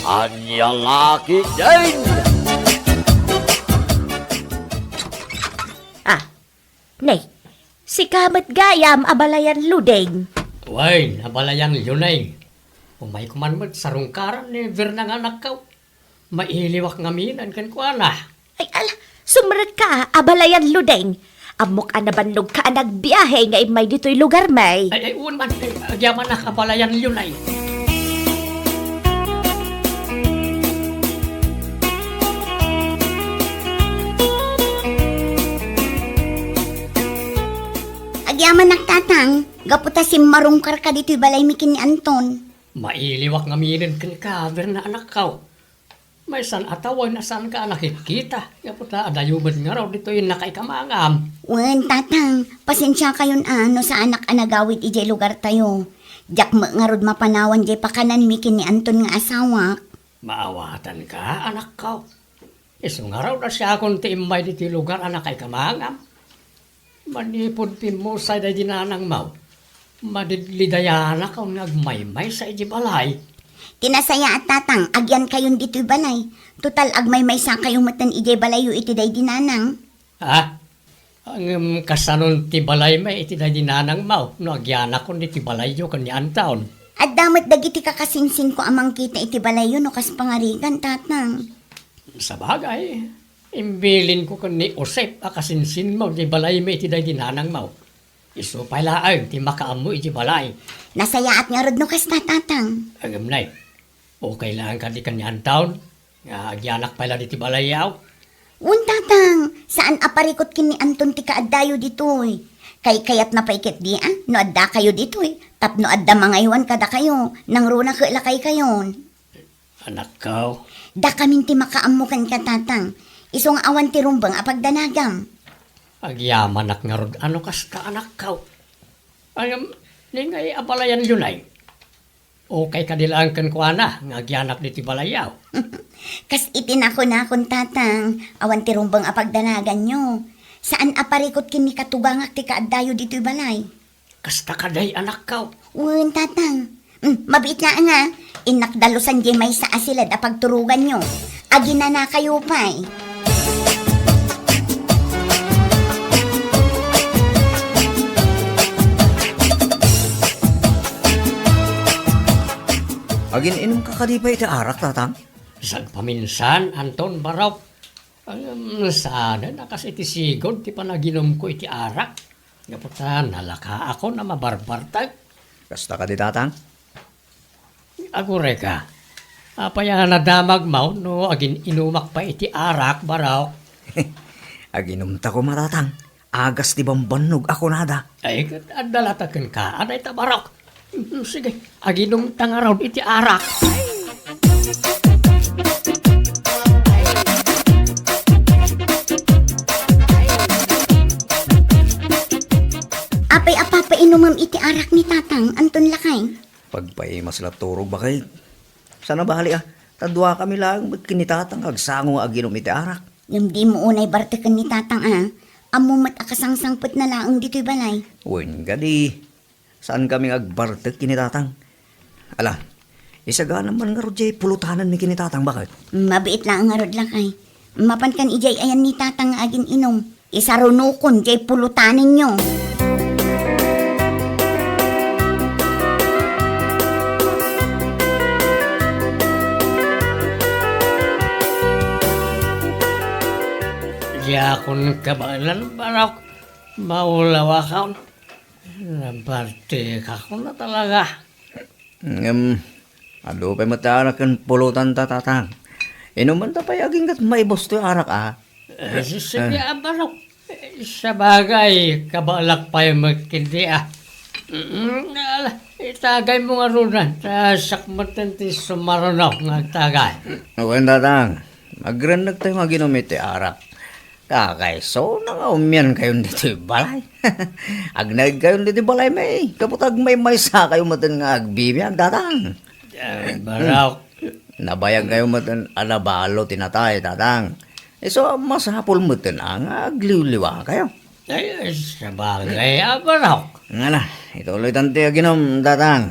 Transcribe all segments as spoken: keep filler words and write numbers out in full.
Ania la ketdin? Ah, ne, sika met gayam a balayan Luding. Wen, a balayan Luneng. Umayko man met sarungkaran ni Berna nga anakko. Mailiwak ngamin kenkuana. Ay, ala, sumrekka a balayan Luding. Ammok a nabannogka a nagbiahe nga immay ditoy lugarmi. Ay, ay, wen man, eh, agyamanak a balayan Luneng. Agyamanak, Tatang, gapu ta simmarungkarka ditoy balaymi ken ni Anton. Mailiwak ngamin kenka, Berna, anakko. Maysan a tawen a saanka a nakitkita, gapu ta adayo met ngarud ditoy nakaikamangan. Wen, Tatang, pasensiakayon a no saanak a nagawid idiay lugartayo. Diak met ngarud mapanawan diay pakananmi ken ni Anton nga asawak. Maawatanka, anakko. Isu ngarud a siakon ti immay ditoy lugar a nakaikamangan. Manipud pimmusay daydi nanangmo, madidlidayanakon nga agmaymaysa idiay balay. Ti nasayaat, Tatang, agyankayon ditoy balay. Total, agmaymaysakayo metten idiay balayyo iti daydi nanang. Ha? Ngem kasanon ti balaymi iti daydi nanangmo no agyanakon iti balayyo ken ni Anton? Adda met dagiti kakasinsinko a mangkita iti balayyo no kas pangarigan, Tatang. Sabagay, imbilinko ken ni Josep a kasinsinmo ti balaymi iti daydi nanangmo. Isu pay laeng ti makaammo iti balay. Nasayaat ngarud no kasta, Tatang. Ngem nay, okay laeng kadi ken ni Anton nga agyanak pay la ditoy balayyo? Wen, Tatang, saan a parikut ken ni Anton ti kaaddayo ditoy. Kaykayatna pay ketdi a no addakayo ditoy tapno adda mangaywan kadakayo, nangruna ket lakaykayon. Anakko. Dakamin ti makaammo kenka, Tatang. Isu nga awan ti rumbeng a pagdanagam. Agyamanak ngarud a no kasta, anakko. Ngem, ni ngay a balayan Luneng. Okay kadi laeng kenkuana nga agyanak ditoy balayyo? Kas iti nakunakon, Tatang, awan ti rumbeng a pagdanaganyo. Saan a parikut ken ni katugangak ti kaaddayo ditoy balay. Kasta kadi, anakko? Wen, Tatang. Mm, mabiit laeng a. Innak dalusan diay maysa a siled a pagturoganyo. Aginanakayo pay. Agin-inumka kadi pay iti arak, Tatang? Sagpaminsan, Anton, barok. Ngem, saanen a kas iti sigud ti panaginumko iti arak. Gapu ta nalakaakon a mabarbartek. Kasta kadi, Tatang? Agurayka, apay a nadamagmo no agin-inumak pay iti arak, barok? Aginumta koma, Tatang. Agas ti bambannog a kunada. Ay, ket adda latta kenka a dayta, barok. Mm, sige, aginumta ngarud iti arak. Apay a papainumem iti arak ni Tatang, Anton lakay? Pagpaimas la turog, baket. Saan a bali a, ta duakami laeng met ken ni Tatang nga agsango nga aginum iti arak. Ngem dimo unay barteken ni Tatang a, ammo met a kasangsangpetna laeng ditoy balay. Wen kadi, saankami nga agbartek ken ni Tatang. Ala, isaganam man ngarud diay pulotanenmi ken ni Tatang, baket. Mabiit laeng ngarud lakay. Mapankan idiay ayan ni Tatang nga agin-inum. Isarunokon diay pulotanenyo. Diakon kabaelan, barok. Maulawakon. Nabartekakon a talaga. Ngem, adu pay met ti arak ken pulotanta, Tatang. Inumenta pay agingga't maibus toy arak a. Eh, sisipya a barok. Eh, sabagay, kabaelak pay met ketdi a. Mm, ala, itagaymo ngaruden, ta siak metten ti sumaruno nga agtagay. Wen, Tatang, agrennektayo nga aginum iti arak. Kakaisuna nga umiankayon ditoy balay. Agnaedkayon ditoy balaymi, gapu ta agmaymaysakayo metten nga agbibiag, Tatang. Eh, barok. Nabayagkayo metten a nabalo ti natay, Tatang. Isu a masapul metten a nga agliwliwakayo. Ay, sabagay a barok. Ngana, ituloytan ti aginum, Tatang.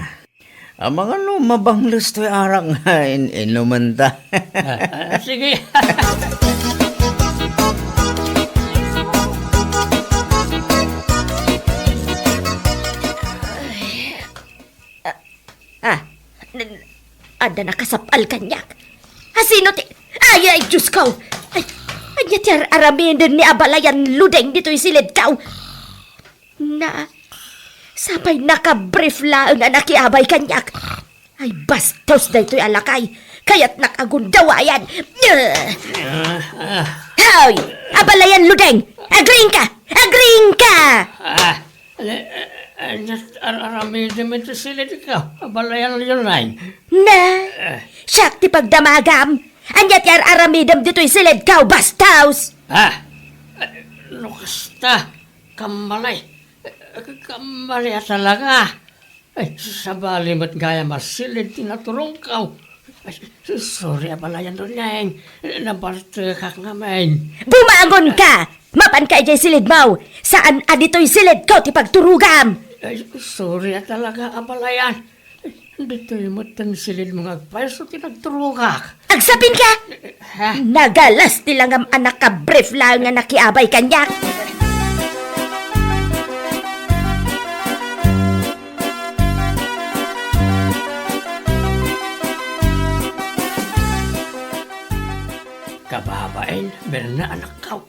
Amangan no mabangles toy arak nga in-, inumenta. Ah, ah, sige. Ah, n-, adda nakasap-al kaniak. Asino ti, ay, ay, Diyos ko! Ay, ania ti ar-aramiden ni abalayan Ludeng ditoy silidko? Na, sapay nakabrief laeng a nakiabay kaniak. Ay, bastos daytoy a lakay. Kayatnak a gundawayan. Ah, ah. Hoy! Abalayan Ludeng! Agriingka! Agriingka! Ah, eh, eh, eh, ar-, aramidem iti silidko. Abalayan Ludeng. Na, eh, siak ti pagdamagam. Ania ti ar-aramidem ditoy silidko, bastos? Ah, eh, no kasta, kammalay. Eh, kammalay a talaga. Ay, sabali met gayam a silid ti naturongko. Ay, sorry, abalayan Luneng. Nabartekak ngamin. Bumangonka! Mapanka idiay silidmo! Saan a ditoy silidko ti pagturogam! Ay, sorry a talaga, abalayan. Ditoy met ti silidmo nga agpayso ti nagturogak. Agsapinka! Ha? Nagalas ti langam a nakabrief laeng nga nakiabay kaniak. Kababain, Berna, anakko.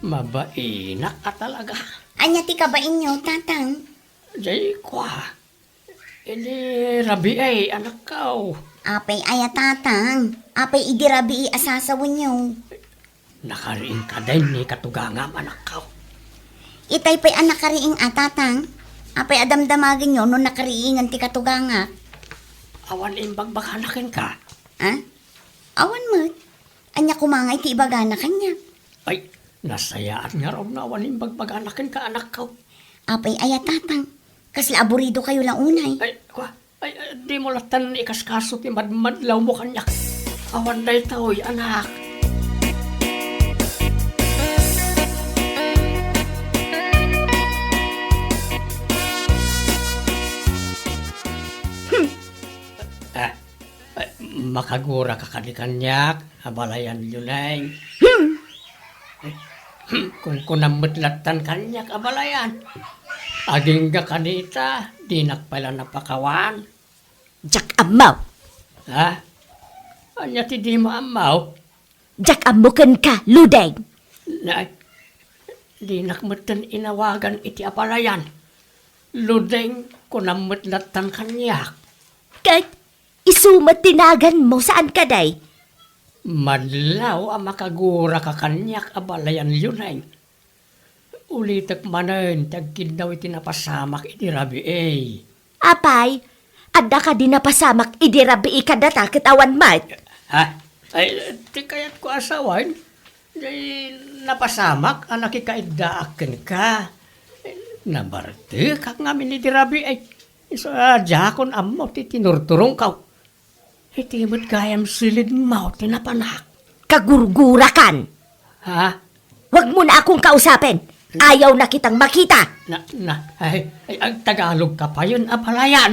Mabainak a talaga. Ania ti kabainyo, Tatang? Jay, kua. Idi rabii, anakko. Apay aya, Tatang? Apay idi rabii a sasawenyo? Nakariing kadi ni katugangam, anakko. Itay pay a nakariing a, Tatang? Apay a damdamagenyo no nakariingen ti katugangak? Awan imbagbagana kenka? Ah? Awan met. Ania koma ngay ti ibagana kaniak? Ay, nasayaat ngarud no awan imbagbagana kenka, anakko. Apay aya, Tatang? Kasla aburidokayo la unay. Ay, kua, ay, ay, dimo lattan ikaskaso ti madmadlawmo kaniak. Awan daytoy, anak. Hmm. Ah, Ay, makaguraka kadi kaniak, abalayan Luneng. Hmm. Kunkunam met lattan kaniak, abalayan. Agingga kadi ta, dinak pay la napakawan. Diak ammo. Ha? Ania ti dimo ammo? Diak ammo kenka, Ludeng. Nay, dinak metten inawagan iti abalayan. Ludeng, kunam met lattan kaniak. Ket isu met ti naganmo, saan kadi? Madlaw a makaguraka kaniak, abalayan Luneng. Ulitek manen ti agkiddaw iti napasamak idi rabii. Apay, adda kadi napasamak idi rabii kadata ket awan met? Ha? Ay, ti kayatko a sawen, di napasamak a nakikaiddaak kenka. Nabartekak ngamin idi rabii. Isu a diakon ammo ti tinurturongko. Iti met gayam silidmo ti napanak. Kagurgurakan! Ha? Huwag mo na akong kausapin! Ayaw na kitang makita! Na, na, ay, ay, agtagalog ka pa yun, abalayan!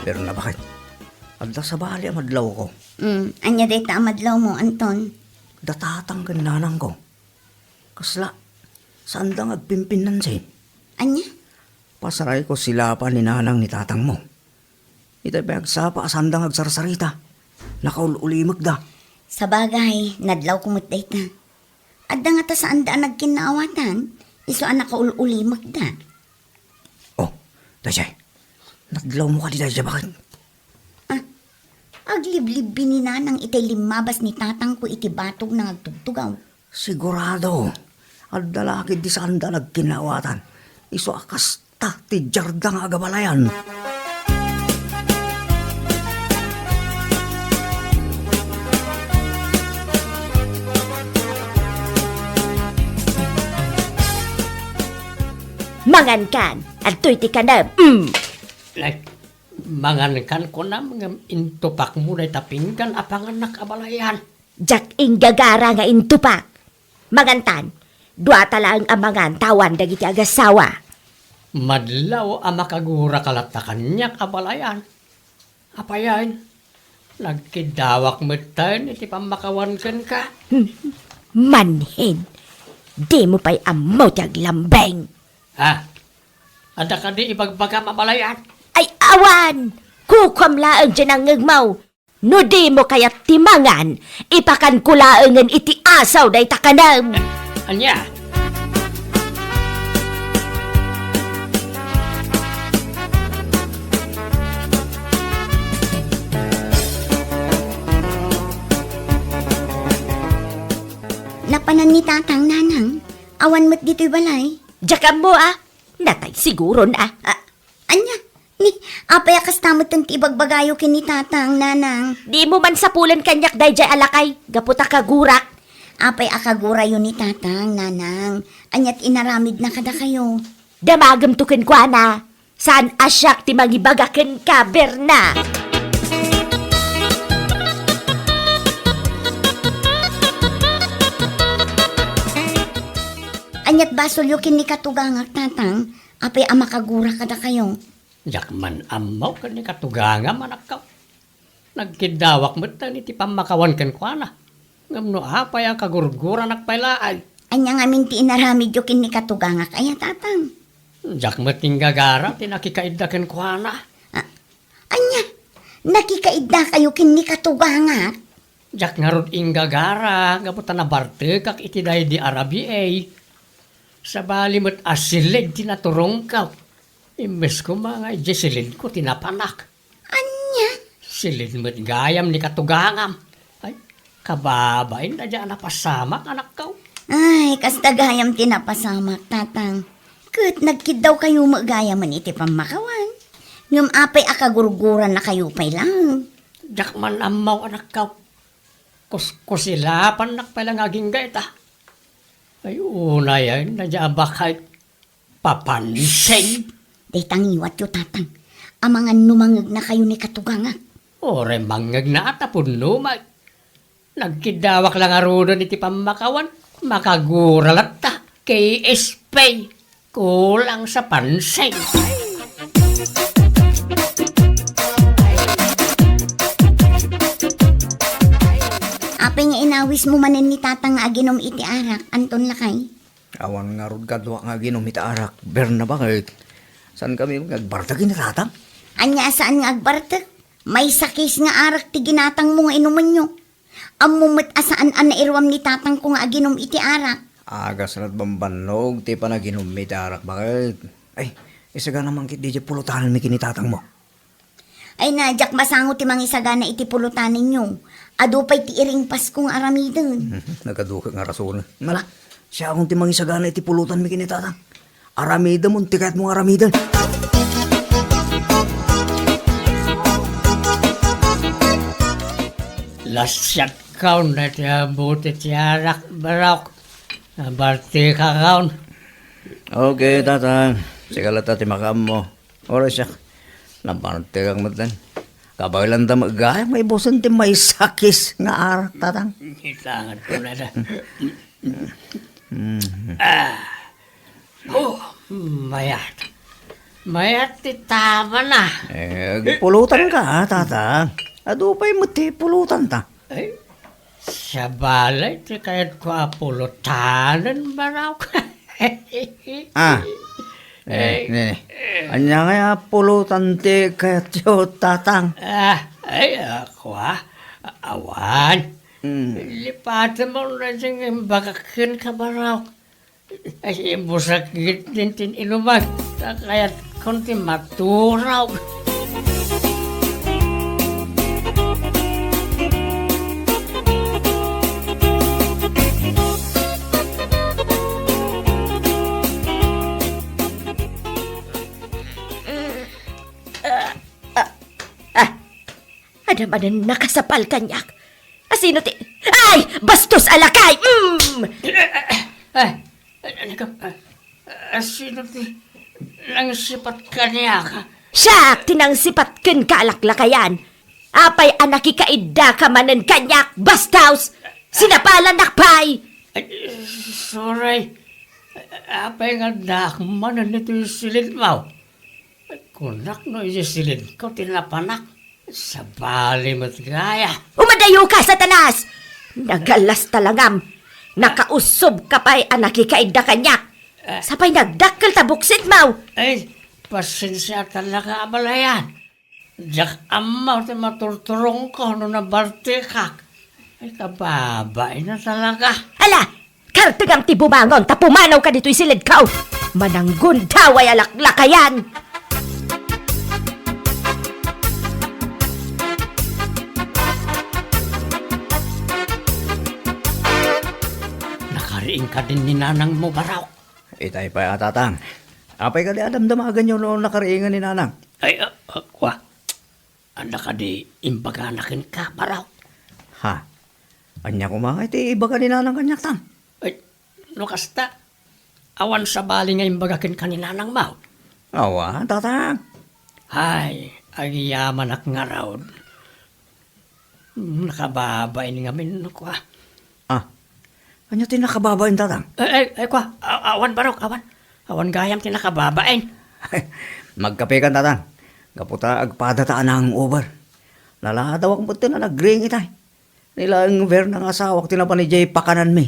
Pero na bakit? Adda sabali a madlawko. Mm, ania dayta a madlawmo, Anton? Datatang ken nanangko. Kasla, saanda nga agpimpinnansin. Ania? Pasarayko sila pa ni nanang ni tatangmo. Itay pay agsapa a saanda nga agsarsarita. Nakaul-ulimekda. Sabagay, nadlawko met dayta. Adda ngata saanda a nagkinnaawatan, isu a nakaul-ulimekda. Oh, dayjay. Nadlawmo kadi dayjay, baket? Ah, agliblibbi ni nanang itay limmabas ni tatangko iti batog nga agtugtugaw. Sigurado, adda la ketdi saanda nagkinnaawatan. Isu a kasta ti diarda nga agabalayan. Mangankan, adtoy ti kanem. Mm. Ay, mangankan kunam ngem intupakmo dayta pinggan a panganak, abalayan. Diak inggagara nga intupak. Mangantan, duata laeng a mangan ta awan dagiti agasawa. Madlaw a makaguraka latta kaniak a balayan. Apayen, nagkiddawak metten iti pammakawan kenka. Hmm, manhin, dimo pay ammo ti aglambeng. Ah, adda kadi ibagbagam a balayan? Ay, awan! Kukuam laeng ti nangngegmo. No dimo kayat ti mangan, ipakanko laengen iti asaw dayta kanem. Ania? Napanan ni Tatang, Nanang. Awan met ditoy balay. Diak ammo, a. Natay siguron, a. A, ania? Ni, apay a kasta metten ti ibagbagayo ken ni Tatang, Nanang? Dimo man sapulen kaniak daydiay a lakay, gapu ta kagurak. Apay a kagurayo ni Tatang, Nanang? Ania ti inaramidna kadakayo? Damagemto kenkuana. Saan a siak ti mangibaga kenka, Berna. Aniat basolyo ken ni Katugangak, Tatang? Apay a makagura kadakayo? Diak man ammo ken ni Katugangam, anakko. Nagkiddawak metten iti pammakawan kenkuana. Ngem no apay a kagurguranak pay laeng. Ania ngamin ti inaramidyo ken ni Katugangak aya, Tatang? Diak met inggagara ti nakikaidda kenkuana. A-, ania? Nakikaiddakayo ken ni Katugangak? Diak ngarud inggagara gapu ta nabartekak iti daydi a rabii. Sabali met a siled ti naturongko. Imbes koma nga idiay siledko ti napanak. Ania? Siled met gayam ni Katugangam. Ay, kababain daydiay a napasamak, anakko. Ay, kasta gayam ti napasamak, Tatang. Ket nagkiddawkayo met gayamen iti pammakawan. Ngem apay a kagurgurannakayo pay laeng? Diak man ammo, anakko. Kuskusilapannak pay la nga agingga ita. Ay, unayen daydiay a baket. Papansin. Dayta ngiwatyo, Tatang. Amangan no mangegnakayo ni Katugangak. Uray mangngegna a ta pudno met. Nagkiddawak la ngaruden iti pammakawan. Makagura latta. K S P. Kulang sa pansin. Apay nga inawismo manen ni Tatang nga aginom iti arak, Anton lakay? Awan ngarud kadua nga aginom iti arak, Berna, baket. Saankami nga agbartek ken ni Tatang? Ania a saan nga agbartek? Maysa case nga arak ti ginatangmo nga inumenyo. Ammom met a saan a nairuam ni Tatangko nga aginom iti arak. Agas lat bambannog ti panaginummi iti arak, baket. Ay, isagana man ketdi diay pulotanenmi ken ni Tatangmo. Ay na, diak masango ti mangisagana iti pulotanenyo. Adu pay ti iring Pasko nga aramiden. Nagadu ket nga rasonen. Ala, siakon ti mangisagana iti pulotanmi ken ni Tatang. Aramidem ti kayatmo nga aramiden. Lasiatkon daytoy a bote ti arak, barok. Nabartekakon. Okay, Tatang. Sika latta ti makaammo. Uray siak, nabartekak metten. Kabaelanda met gayam nga ibusen ti maysa case nga arak, Tatang. Itangadko na da. Mm. Ah. Oh, mayat. Mayat ti tabana. Eh, agpulutanka, a, Tatang. Adu pay met ti pulotanta. Ay, sabali ti kayatko a pulotanen, barok. Ah. Eh, eh, ne. Ania ngay a pulotan ti kayatyo, Tatang? Ah, ay, ako, a. Awan. Mm. Lipatem mo na ding imbagak kenka, barok. Ay, ibusak gitnin tin inuman. Ta kayatkon ti maturog. Ah, ah, ah. Adda manen nakasapal kaniak. Asino ti, ay! Bastos a lakay! Mm! Ah, ah, ah, ah, sino ti nangsipat kaniak? Siak ti nangsipat kenka a laklakayan. Apay a nakikaiddaka manen kaniak, bastos! Sinapalannak pay! Ay, sorry. Apay nga addaak manen ditoy silidmo? Kunak no idiay silidko ti napanak. Sabali met gayam. Umadayoka, Satanas! Nagallas talagam. Nakaussobka pay a nakikaidda kaniak. Ah. Sapay nagdakkel ta buksidmo. Ay, pasensia talaga, abalayan. Diak ammo ti maturturongko no nabartekak. Ay, kababain a talaga. Ala! Kartegam ti bumangon ta pumanawka ditoy silidko! Mananggundaway a laklakayan! Nakariing kadin ni nanangmo, Barok? Itay pay a, Tatang. Apay kadi a damdamaganyo no nakariingen ni Nanang? Ay, ah, ah, kua. Adda kadi imbagana kenka, Barok? Ha? Ania koma ngay ti ibaga ni Nanang kaniak, Tang? Ay, no kasta, awan sabali nga imbaga kenka ni Nanangmo? Awan, Tatang. Ay, agyamanak ngarud. Nakababain ngamin, kua. Ah, ania ti nakababain, Tatang? Ay, ay, ay, kua, a-, awan, Barok, awan. Awan gayam ti nakababain. Magkapekan, Tatang. Gapu ta agpadata a hangover. Naladawak met ti nagring itay. Ni laeng Berna nga asawak ti napan idiay pakananmi.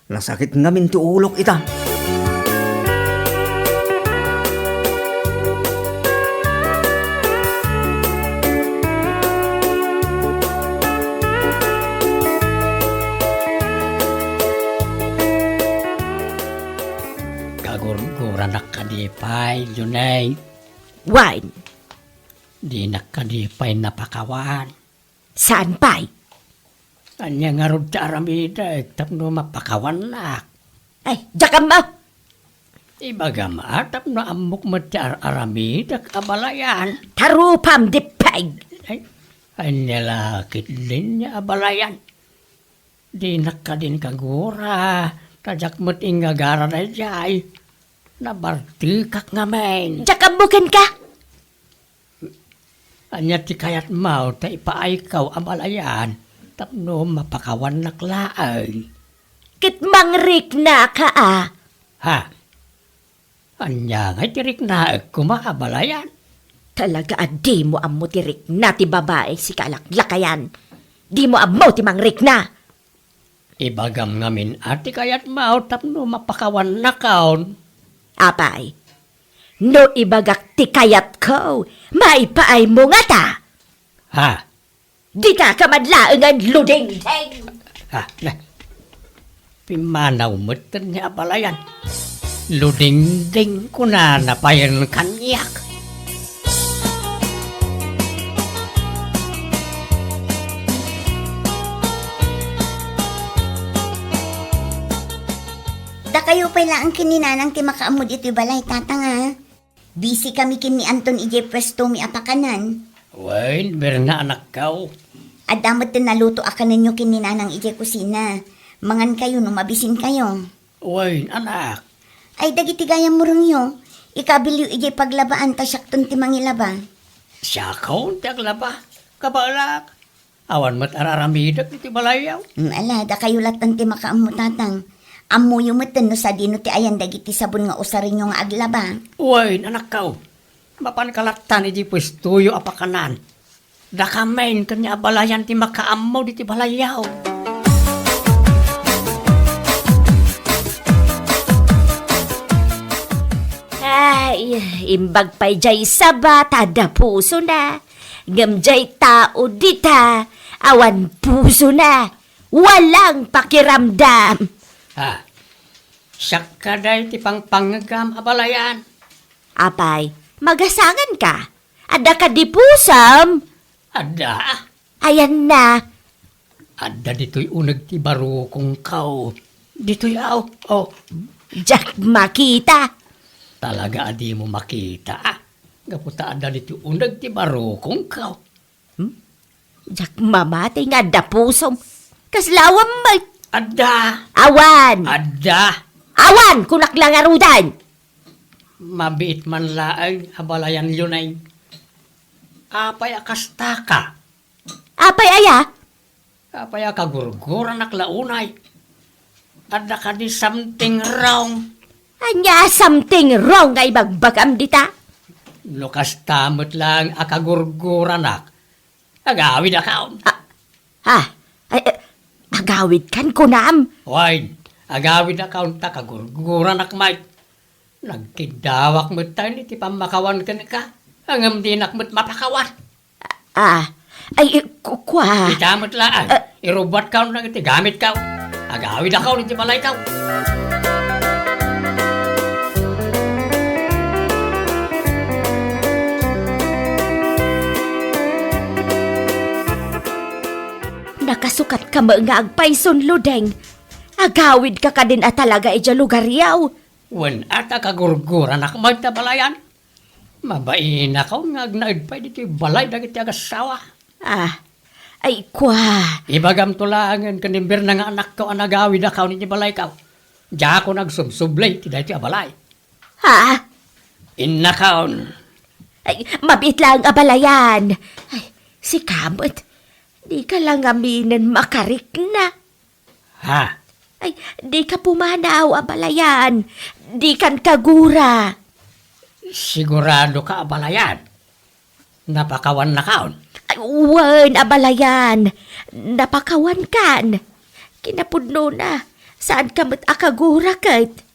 Nasakit ngamin ti ulok ita. Kagurguranak kadi pay, Juneng? Wen. Dinak kadi pay napakawan. Saan pay? Ania ngarud ti aramidek tapno mapakawannak? Ay, diak ammo! Ibagam a tapno ammok met ti ar-aramidek, abalayan. Tarupam, dippeg! Ay, ania la ketdin, abalayan. Dinak kadin kagura, ta diak met ingagara daydiay. Nabartekak ngamin. Diak ammo kenka! Ania ti kayatmo ta ipaayko, abalayan, tapno mapakawannak laeng? Ket mangriknaka a. Ha? Ania ngay ti riknaek koma, abalayan? Talaga a dimo ammo ti rikna ti babai, sika a laklakayan. Dimo ammo ti mangrikna. Ibagam ngamin a ti kayatmo tapno mapakawannakon. Apay, no ibagak ti kayatko, maipaaymo ngata? Ha? Ditaka man laengen, ludingding! Ha, na. Pimmanaw metten ni abalayan. Ludingding kunana payen kaniak. Dakayo pay laeng ken ni Nanang ti makaammo ditoy balay, Tatang, a. Busy kami ken ni Anton idiay puestomi a pakanan. Wen, Berna, anakko. Adda met ti naluto a kanenyo ken ni Nanang idiay kusina. Mangankayo no mabisinkayo. Wen, anak. Ay, dagiti gayam murengyo, ikabilyo idiay paglabaan ta siakton ti mangilaba. Siakon ti aglaba? Kabaelak. Awan met ar-aramidek iti balayyo. Mm, ala, dakayo latta ti makaammo, Tatang. Ammoyo metten no sadino ti ayan dagiti sabon nga usarenyo nga aglaba. Wen, anakko. Mapanka lattan iti puestoyo a pakanan. Dakamin ken ni abalayan ti makaammo diti balayyo. Ay, imbag pay jay saba ta adda pusona. Ngem jay tao dita, awan pusona, walang pakiramdam. Ah, siak kadi ti pangpangngegam, abalayan. Apay, magasanganka? Adda kadi pusom? Adda. Ayanna. Adda ditoy uneg ti barukongko. Ditoy, aw, oh. Diak makita. Talaga a dimo makita, a? Gapu ta adda ditoy uneg ti barukongko. Hmm? Diak mamati nga adda pusom. Kasla awan met. Adda. Awan. Adda. Awan, kunak la ngaruden. Mabiit man laeng, abalayan, Lunay. Apay a kastaka? Apay aya? Apay a kagurguranak la unay? Adda kadi something wrong? Ania something wrong nga ibagbagam dita? No kasta met laeng a kagurguranak, agawidakon. Ah, ha? Ay, eh, agawidkan, kunam? Wen, agawidakon ta kagurguranak met. Nagkiddawak met tayo iti pammakawan kenka, ngem dinak met mapakawan. Ah, ay, eh, ku-, kua. Ita met laeng, Ah. irubatkon dagiti gamitko. Agawidakon iti balayko. Nakasukatka met nga agpayson, Ludeng. Agawidka kadin a talaga idiay lugaryo. Wen, adda kagurguranak met ta balayan. Mabainakon nga agnaed pay ditoy balay dagiti agassawa. Ah, ay, kua. Ibagamto laengen ken imbirna nga anakko a nagawidakon iti balayko. Diakon agsubsubli iti daytoy a balay. Ha? Innakon. Ay, mabiit laeng a balayan. Ay, sika met. Dika la ngaminen makarikna. Ha? Ay, dika pumanaw a balayan. Dikan kagura. Siguradoka a balayan? Napakawannakon? Ay, wen a balayan. Napakawankan. Kinapudnona, saanka met a kagura ket.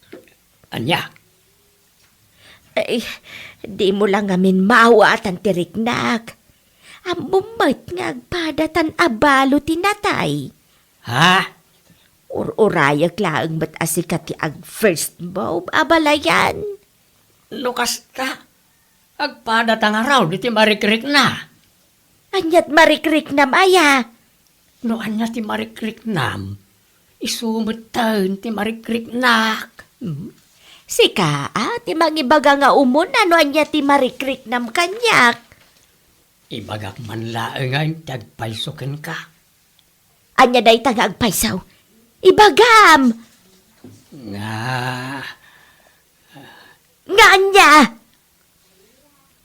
Ania? Ay, dimo la ngamin maawatan ti riknak. Ammom met nga agpadatan a balo ti natay. Ha? Ur-urayek laeng met a sika ti ag-first move a balayan. No kasta, agpadata ngarud iti marikrikna. Aniat marikriknam aya? No ania ti marikriknam, isu metten ti marikriknak. Hmm? Sika, a, ti mangibaga nga umuna no ania ti marikriknam kaniak. Ibagak man laeng ti agpayso kenka. Ania dayta nga agpayso? Ibagam! Nga. Nga ania?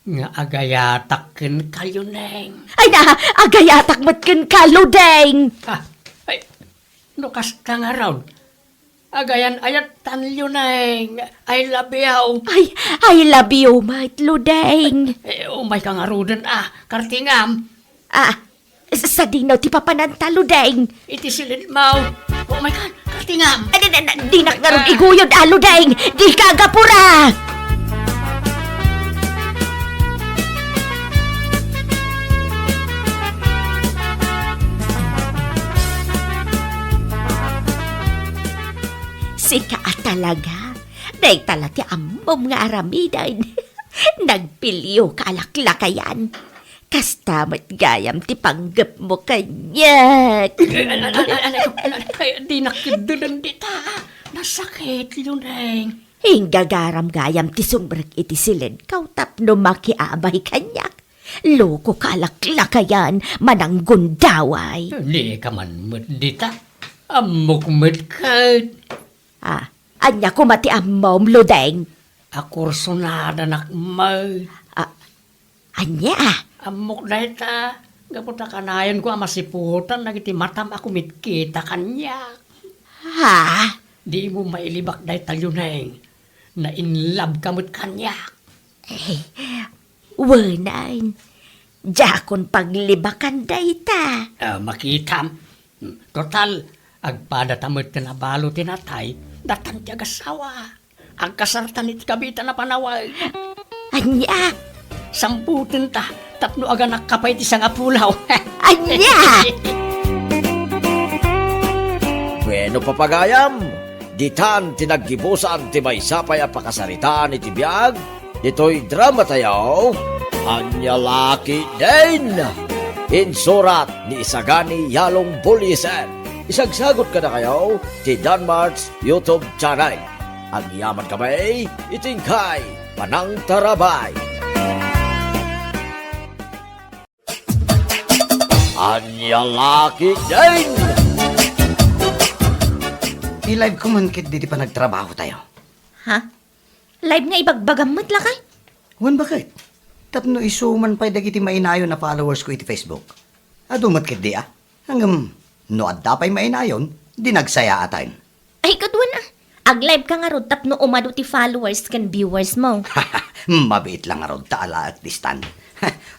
Nga agayatak kenka, Luneng. Ay na, agayatak met kenka, Ludeng! Ah, ay, no kasta ngarud, agayan-ayattan, Luneng. I love you. Ay, I love you met, Ludeng. Eh, umayka ngaruden, a, kartingam. Ah, sadino ti papananta, Ludeng? Iti silidmo. Umaykan, kartingam. Ay, di, di, di, dinak ngarud iguyod, a, Ludeng. Dika agapura. Sika a talaga. Dayta la ti ammom nga aramiden. Nagpilioka a laklakayan. Kasta met gayam ti panggepmo kaniak. Ay, ay, ay, ay, ay, ay, ay, dinak keddenen dita. Nasakit, Luneng. Inggagaram gayam ti sumrek iti silidko tapno makiabay kaniak. Lokoka a laklakayan, mananggundaway. Dika man met dita. Ammok met ket. Ah, ania koma ti ammom, Ludeng? A, kursunadanak met. Ah, ania? Ammok dayta, gapu ta kanayon ko a masiputan dagiti matam a kumitkita kaniak. Ha? Dimo mailibak dayta, Luneng. Na-in love ka met kaniak. Eh, wenan. Diakon paglibakan dayta. Ah, makitam. Total, agpadata met ti nabalo ti natay, datan ti agassawa. Agkasartan iti kabitan a panawen. Ania? Samputenta tapno aganakka pay ti sangapulaw. Ania? Bueno, papagayam, ditan ti naggibusan ti maysa pay a pakasaritaan iti biag ditoy dramatayo, Ania La Ketdin. Insurat ni Isagani Yalong Buliesen. Isagsagut kadakayo ti Danmart's YouTube channel. Agyamankami iti inkay panangtarabay. Ania La Ketdin! I-live ko man ketdi ti panagtrabahotayo. Ha? Live nga ibagbagam met, lakay? Wen, baket? Tapno isu man pay dagiti mainayon a followers ko iti Facebook. Adu met ketdi a. Ngem, no adda pay mainayon, di nagsayaatan. Ay, kaduan a. Ag-live ka ngarud tapno umadu ti followers ken viewers mo. Mabiit lang ngarud ta alaek ti stand.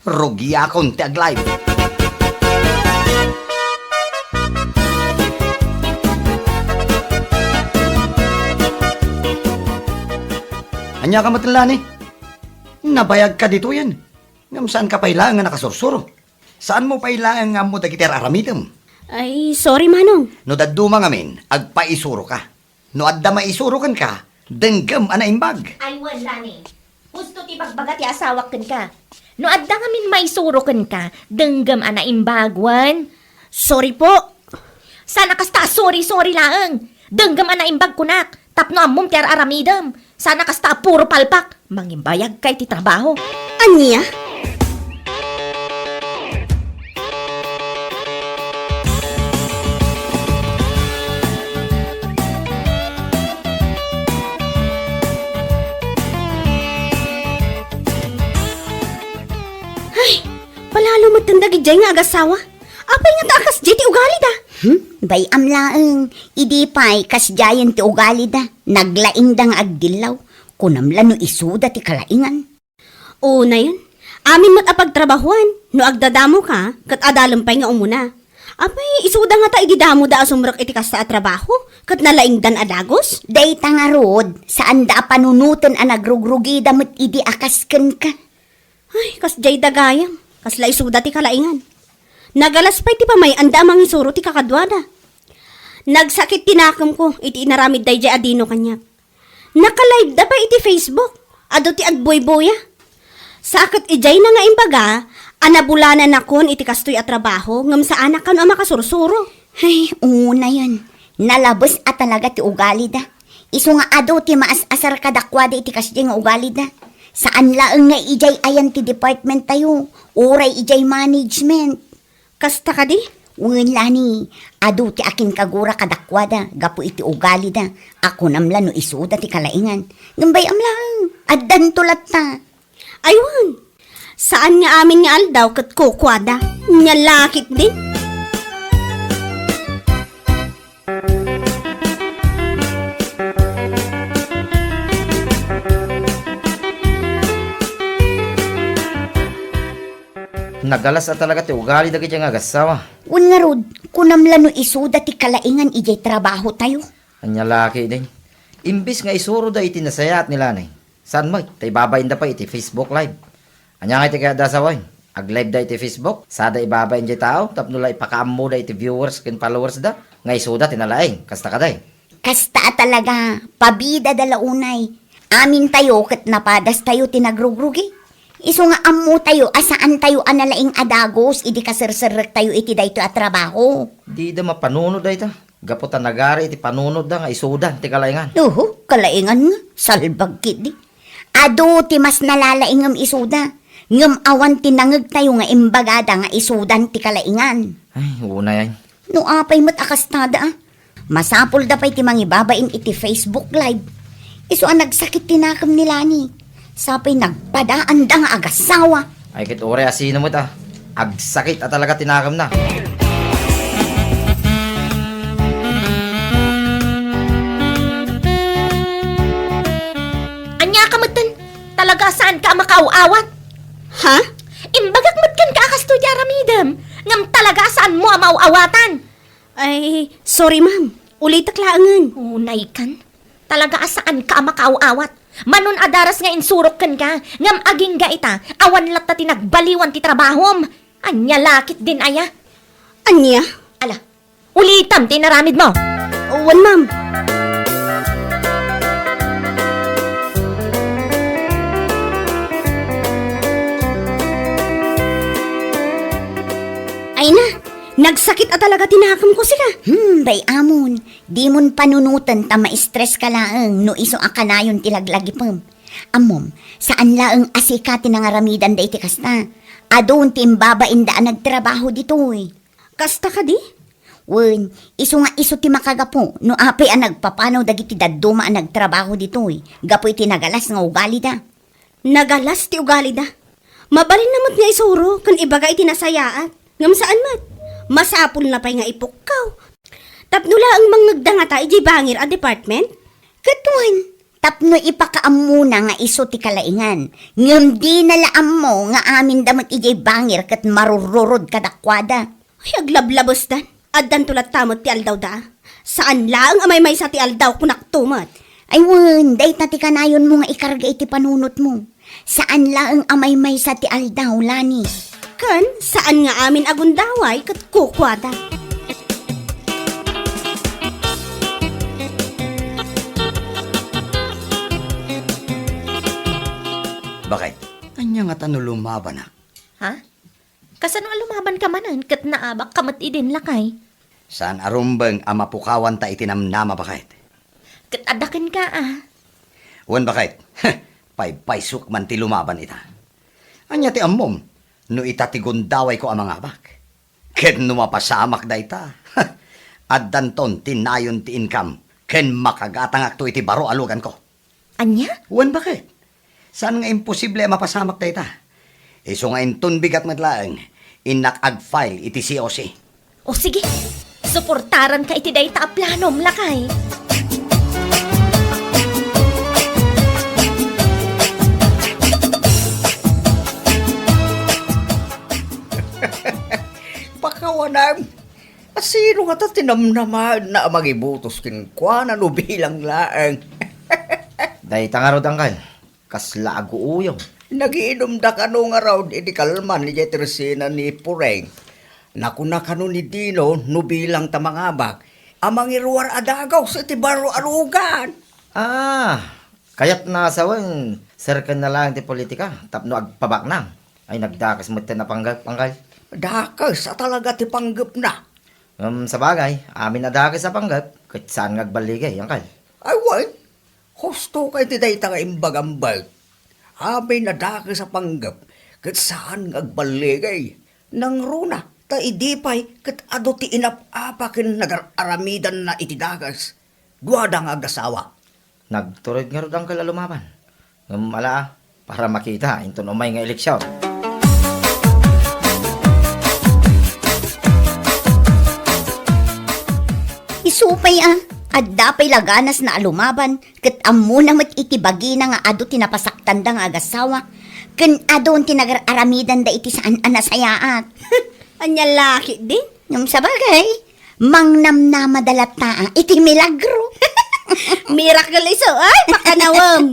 Rugiakon ti ag-live. Ania ka met, Lani? Nabayag ka ditoyen. Ngem saan ka pay laeng nga nakasursuro. Saan mo pay laeng nga ammo dagiti ar-aramidem. Ay, sorry, Manong. No dadduma ngamin, agpaisuro ka. No adda maisuro kenka, denggem a naimbag. Ay, wen, Lani. Husto ti bagbaga ti asawak kenka. No adda ngamin maisuro kenka, denggem a naimbag, wen. Sorry po. Saan a kasta a sorry-sorry laeng. Denggem a naimbag kunak. Tapno ammom ti ar-aramidem. Saan a kasta a puro palpak. Mangimbayag ka iti trabaho. Ania? Ay, palalo met dagiti nga agasawa. Apay ngata a kasdiay ti ugalida? Hmm? Bay-am laeng, idi pay kasdiayen ti ugalida, naglaingda nga agdillaw. Kunam la no isuda ti kalaingan. Unayen, amin met a pagtrabahuan, no agdadamo ka, ket adalem pay nga umuna. Apay, isuda ngata idi damoda a sumrek iti kasta a trabaho, ket nalaingdan a dagus? Dayta ngarud, saanda a panunoten a nagrugrugida met idi a kas kenka. Ay, kasdiay da gayam. Kasla isuda ti kalaingan. Nagalas pay ti pamay-anda a mangisuro ti kakaduada. Nagsakit ti nakemko iti inaramid daydiay a dino kaniak. Naka-live da pay iti Facebook. Adu ti agbuybuya. Sa ket idiayna nga imbaga a nabulananakon iti kastoy a trabaho ngem saanak kano a makasursuro. Ay, unayen. Nalabes a talaga ti ugalida. Isu nga adu ti maas-asar kadakuada iti kasdiay nga ugalida. Saan laeng nga idiay ayan ti department tayo, uray idiay management. Kasta kadi? Wen, Lani, adu ti akinkagura kadakuada gapu iti ugalida a kunam la no isuda ti kalaingan. Ngem bay-am laeng, addanto latta. Aywan! Saan nga amin nga aldaw ket kukuada. Nia la ketdin. Nagalas a talaga ti ugali dagiti nga agassawa. Wen ngarud, kunam la no isuda ti kalaingan idiay trabaho tayo. Ania la ketdin. Imbes nga isuroda iti nasayaat ni Lani, saan met ta ibabainda pay iti Facebook Live. Ania nga iti kayatda a sawen? Ag-live da iti Facebook, sada ibabain diay tao tapno la ipakaammoda iti viewers ken followers da nga isuda ti nalaing. Kasta kadi? Kasta a talaga, pabidada la unay. Amintayo ket napadastayo ti nagrugrugi. Isu nga ammotayo a saantayo a nalaing a dagus idi kaserserrektayo iti daytoy a trabaho. Dida mapanunot dayta. Gapu ta nagari iti panunotda nga isudan ti kalaingan. Uhu, kalaingan nga, salbag ketdi. Adu ti mas nalalaingem isuda, ngem awan ti nangegtayo nga imbagada nga isudan ti kalaingan. Ay, unay, ay. No apay met a kastada, a? Masapulda pay ti mangibabain iti Facebook Live. Isu a nagsakit ti nakem ni Lani. Sapay nagpadaanda nga agassawa. Ay, ket uray a sino met, a. Agsakit a talaga ti nakemna. Ania ka metten? Talaga a saanka a makaaw-awat? Ha? Imbagak met kenka a kastoy ti aramidem, ngem talaga a saanmo a maaw-awatan. Ay, sorry, ma'am. Ulitek laengen. Unaykan. Talaga a saanka a makaaw-awat. Manon a daras nga insurok kenka, ngem agingga ita, awan latta ti nagbaliwan ti trabahom. Ania la ketdin aya? Ania? Ala, ulitem ti inaramidmo. Wen, ma'am. Ay na, nagsakit a talaga ti nakemko, sika. Hmm, bay-amon. Dimon panunoten ta ma-stress ka laeng no isu a kanayon ti laglagipem. Ammom, saan laeng a sika ti nangaramidan daytoy kasta. Adun ti imbabainda a nagtrabaho ditoy. Kasta kadi? Wen, isu nga isu ti makagapu no apay a nagpapanaw dagiti dadduma a nagtrabaho ditoy gapu iti nagalas nga ugalida. Nagalas ti ugalida. Mabalinna met nga isuro ken ibaga iti nasayaat. Ngem saan met. Masapulna pay nga ipukkaw. Tapno laeng mangngegda ngata idiay bangir a department? Ket wen, tapno ipakaammona nga isu ti kalaingan, ngem dina la ammo nga aminda met idiay bangir ket marururod kadakuada. Ay, aglablabesdan. Addanto latta met ti aldawda. Saan laeng a maymaysa ti aldaw, kunakto met. Ay wen, dayta ti kanayonmo nga ikarga iti panunotmo. Saan laeng a maymaysa ti aldaw, Lani. Ken saan nga amin a gundaway ket kukuada. Bakit? Ania ngata no lumabanak? Ha? Kasano a lumabanka manen ket naabakka met idin, lakay? Saan a rumbeng a mapukawanta iti namnama, baket. Ket adda kenka, a. Wen, baket. Paypaysok man ti lumaban ita. Ania ti ammom no ita ti gundawayko a mangabak? Ket no mapasamak dayta, addanton ti nayon ti income ken makagatangakto iti baro a luganko. Ania? Wen, baket. Saan nga imposible a mapasamak dayta. Isu nga inton bigat met laeng, innak ag-file iti C O C. O sige, suportaranka iti dayta a planom, lakay. Pakawanam. Asino ngata ti namnamaenna a mangibutos kenkuana no bilang laeng? Dayta ngarud, angkel, kasla aguuyong. Nagiinumda kano ngarud idi kalman idiay tersena ni Pureng. Nakuna kano ni Dino no bilang ta mangabak a mangiruar a dagus iti baro a lugan. Ah, kayatna a sawen, serken na laeng ti politika tapno agpabaknang. Ay, nagdakes met ti napanggep, angkel. Dakes a talaga ti panggepna. Ngem sabagay, amin a dakes a panggep, ket saan nga agballigay, angkel. Ay, wen. Husto kay ti dayta nga imbagam, Bert. Amin a dakes a panggep, ket saan nga agballigay. Nangruna, ta idi pay ket adu ti inap-apa ken nagar-aramidanna iti dakes. Duada nga agasawa. Nagtured ngarud, angkel, a lumaban. Ngem ala, para makita inton umay nga eleksion. Isu pay a, adda pay laganasna a lumaban, ket ammona met iti bagina nga adu ti napasaktanda nga agasawa, ken adun ti nagar-aramidanda iti saan a nasayaat. Ania la ketdin? Ngem sabagay, mangnamnamada latta iti milagro. Miracle isu, ay, pakanawem.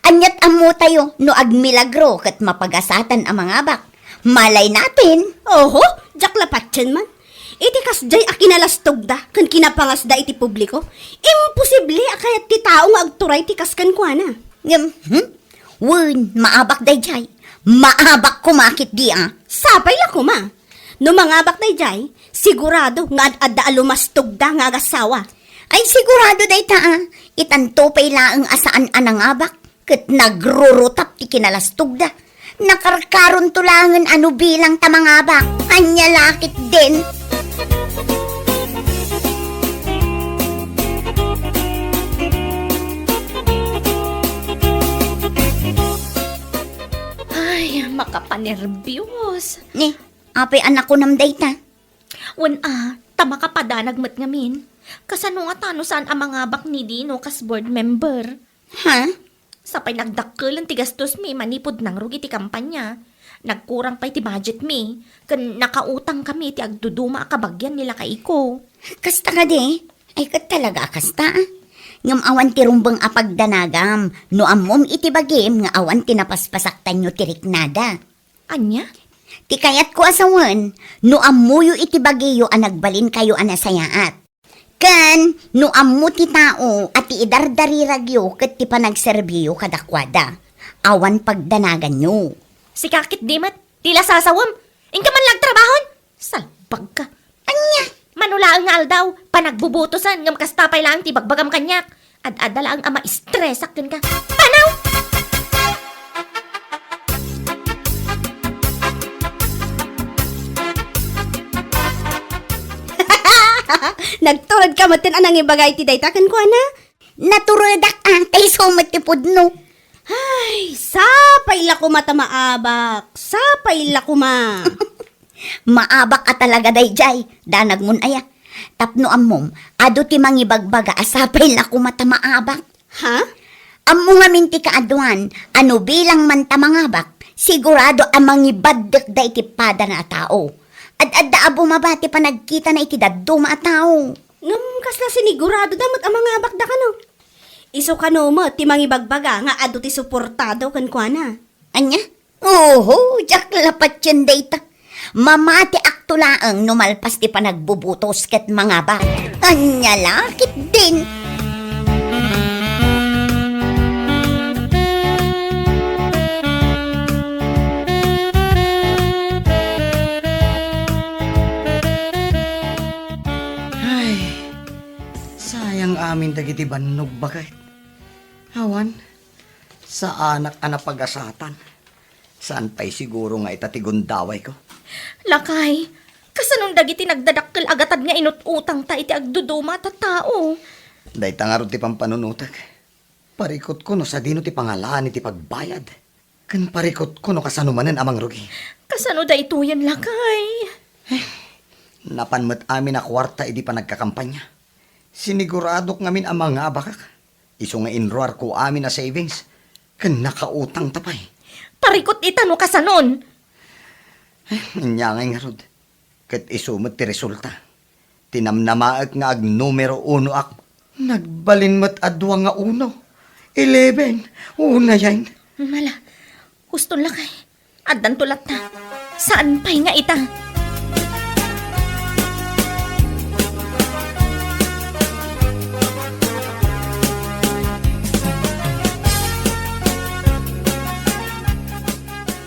Aniat ammotayo no agmilagro ket mapagasatan a mangabak? Malay natin. Oho, diak la patien man. Iti kasdiay a kinalastogda ken kinapangasda iti publiko, imposible a kayat ti tao nga agturay ti kas kenkuana. Ngem, hmm? Wen, maabak daydiay. Maabak koma ketdi a. Sapay la koma. No mangabak daydiay, sigurado nga ad-adda a lumastogda nga agasawa. Ay, sigurado dayta a. Itanto pay laeng a saan a nangabak, ket nagrurutap ti kinalastogda. Nakarkaronto laengen a no bilang ta mangabak. Ania la ketdin? Ay, makapanerbios. Ni, apay a nakunam dayta? Wen a, ta makapadanag met ngamin. Kasano ngata no saan a mangabak ni Dino kas board member? Ha? Sapay nagdakkelen ti gastosmi manipud nangrugi ti kampanya. Nagkurang pay ti budgetmi, ken nakautangkami ti agduduma a kabagian ni lakayko. Kasta kadi? Ay, ket talaga a kasta, a. Ngem awan ti rumbeng a pagdanagam no ammom iti bagim nga awan ti napaspasaktanyo ti riknada. Ania? Ti kayatko a sawen, no ammoyo iti bagiyo a nagbalinkayo a nasayaat. Ken no ammo ti tao a ti idardariragyo ket ti panagserbiyo kadakuada, awan pagdanaganyo. Sika ketdi met, ti la sasawem, inka man la agtrabahon? Salbagka. Ania? Mano laeng nga aldaw, panagbubutosen, ngem kasta pay laeng ti bagbagam kaniak. Ad-adda laeng a maistresak kenka. Panaw! Nagturedka metten a nangibaga iti dayta kenkuana? Naturedak a, ta isu met ti pudno. Ay, sapay la koma ta maabak. Sapay la koma. Maabak a talaga daydiay, danagmon aya. Tapno ammom, adu ti mangibagbaga a sapay la koma ta maabak. Ha? Ammo ngamin ti kaaduan a no bilang man ta mangabak, sigurado a mangibaddekda iti padana a tao. Ad-adda a bumaba ti panagkitana iti dadduma a tao. Ngem kasla siniguradoda met a mangabakda kano? Isu kano met ti mangibagbaga nga adu ti suportado kenkuana. Ania? Oho, diak la patien dayta. Mamatiakto laeng no malpas ti panagbubutos ket mangabak. Ania la ketdin? Ay, sayang amin dagiti bannog baket. Awan, saanak a napagasatan. Saan pay siguro nga ita ti gundawayko? Lakay, kasanon dagiti nagdadakkel a gatad nga inut-utangta iti agduduma a tattao? Dayta ngarud ti pampanunotek. Parikutko no sadino ti pangalaan iti pagbayad. Ken parikutko no kasano manen a mangrugi. Kasano daytoyen, lakay? Eh, napan met amin a kuarta idi panagkakampanya. Siniguradok ngamin a mangabakak. Isu nga inruarko amin a savings, ken nakautangta pay. Parikut ita no kasanon. Eh, ania ngay ngarud? Ket isu met ti resulta. Tinamnamaek nga agnumero unoak. Nagbalin met a dua nga uno. Eleven. Unayen. Mala, huston lakay. Addanto latta. Saan pay nga ita?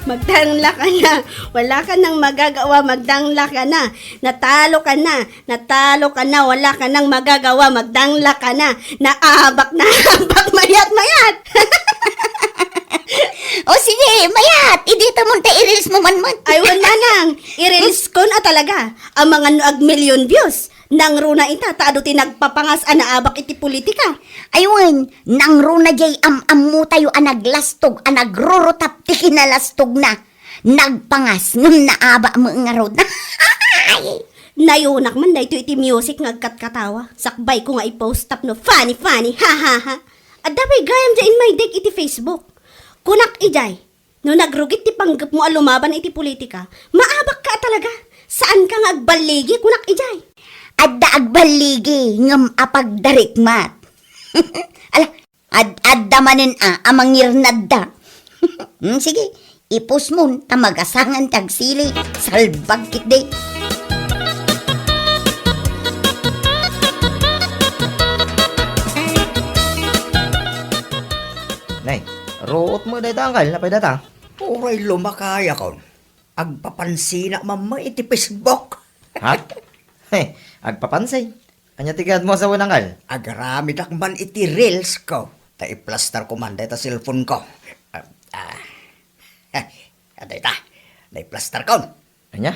Magdangla ka na. Wala ka nang magagawa. Magdangla ka na. Natalo ka na. Natalo ka na, wala ka nang magagawa, magdangla ka na. Naabak, naabak, mayat, mayat. O sige, mayat, idita mo ta i-reels mo man met. Ay, wen manang, i-reels ko na talaga. Amangan no ag million views. Nangruna ita, ta adu ti nagpapangas a naabak iti politika. Ay, wen, nangruna jay am-ammo tayo a naglastog, a nagrurutap ti kinalastog na. Nagpangas, ngem naabak met ngarud. Nayonak man daytoy iti music nga agkatkatawa. Sakbayko nga i-post tapno funny, funny, ha, ha, ha. Adda pay gayam dayta inmaydek iti Facebook. Kunak idiay, no nagrugit ti panggepmo a lumaban iti politika, maabakka a talaga. Saanka nga agballigi, kunak idiay. Adda agballigi, ngem a pagdarikmat. Ala, Ad-adda manen a, a mangirnadda. Hmm, sige, i-post mon ta magasangan ti agsili. Salbag ketdi. Nay, ruot mo dayta, angkel, napay data? Uray lumakayakon. Agpapansinak man met iti Facebook. Ha? He, agpapansin? Ania ti kayatmo a sawen, angkel? Agaramidak man iti reels ko, ta i-plaster ko man dayta cellphone ko. Ah, ah. Dayta, nai-plaster ko. Ania?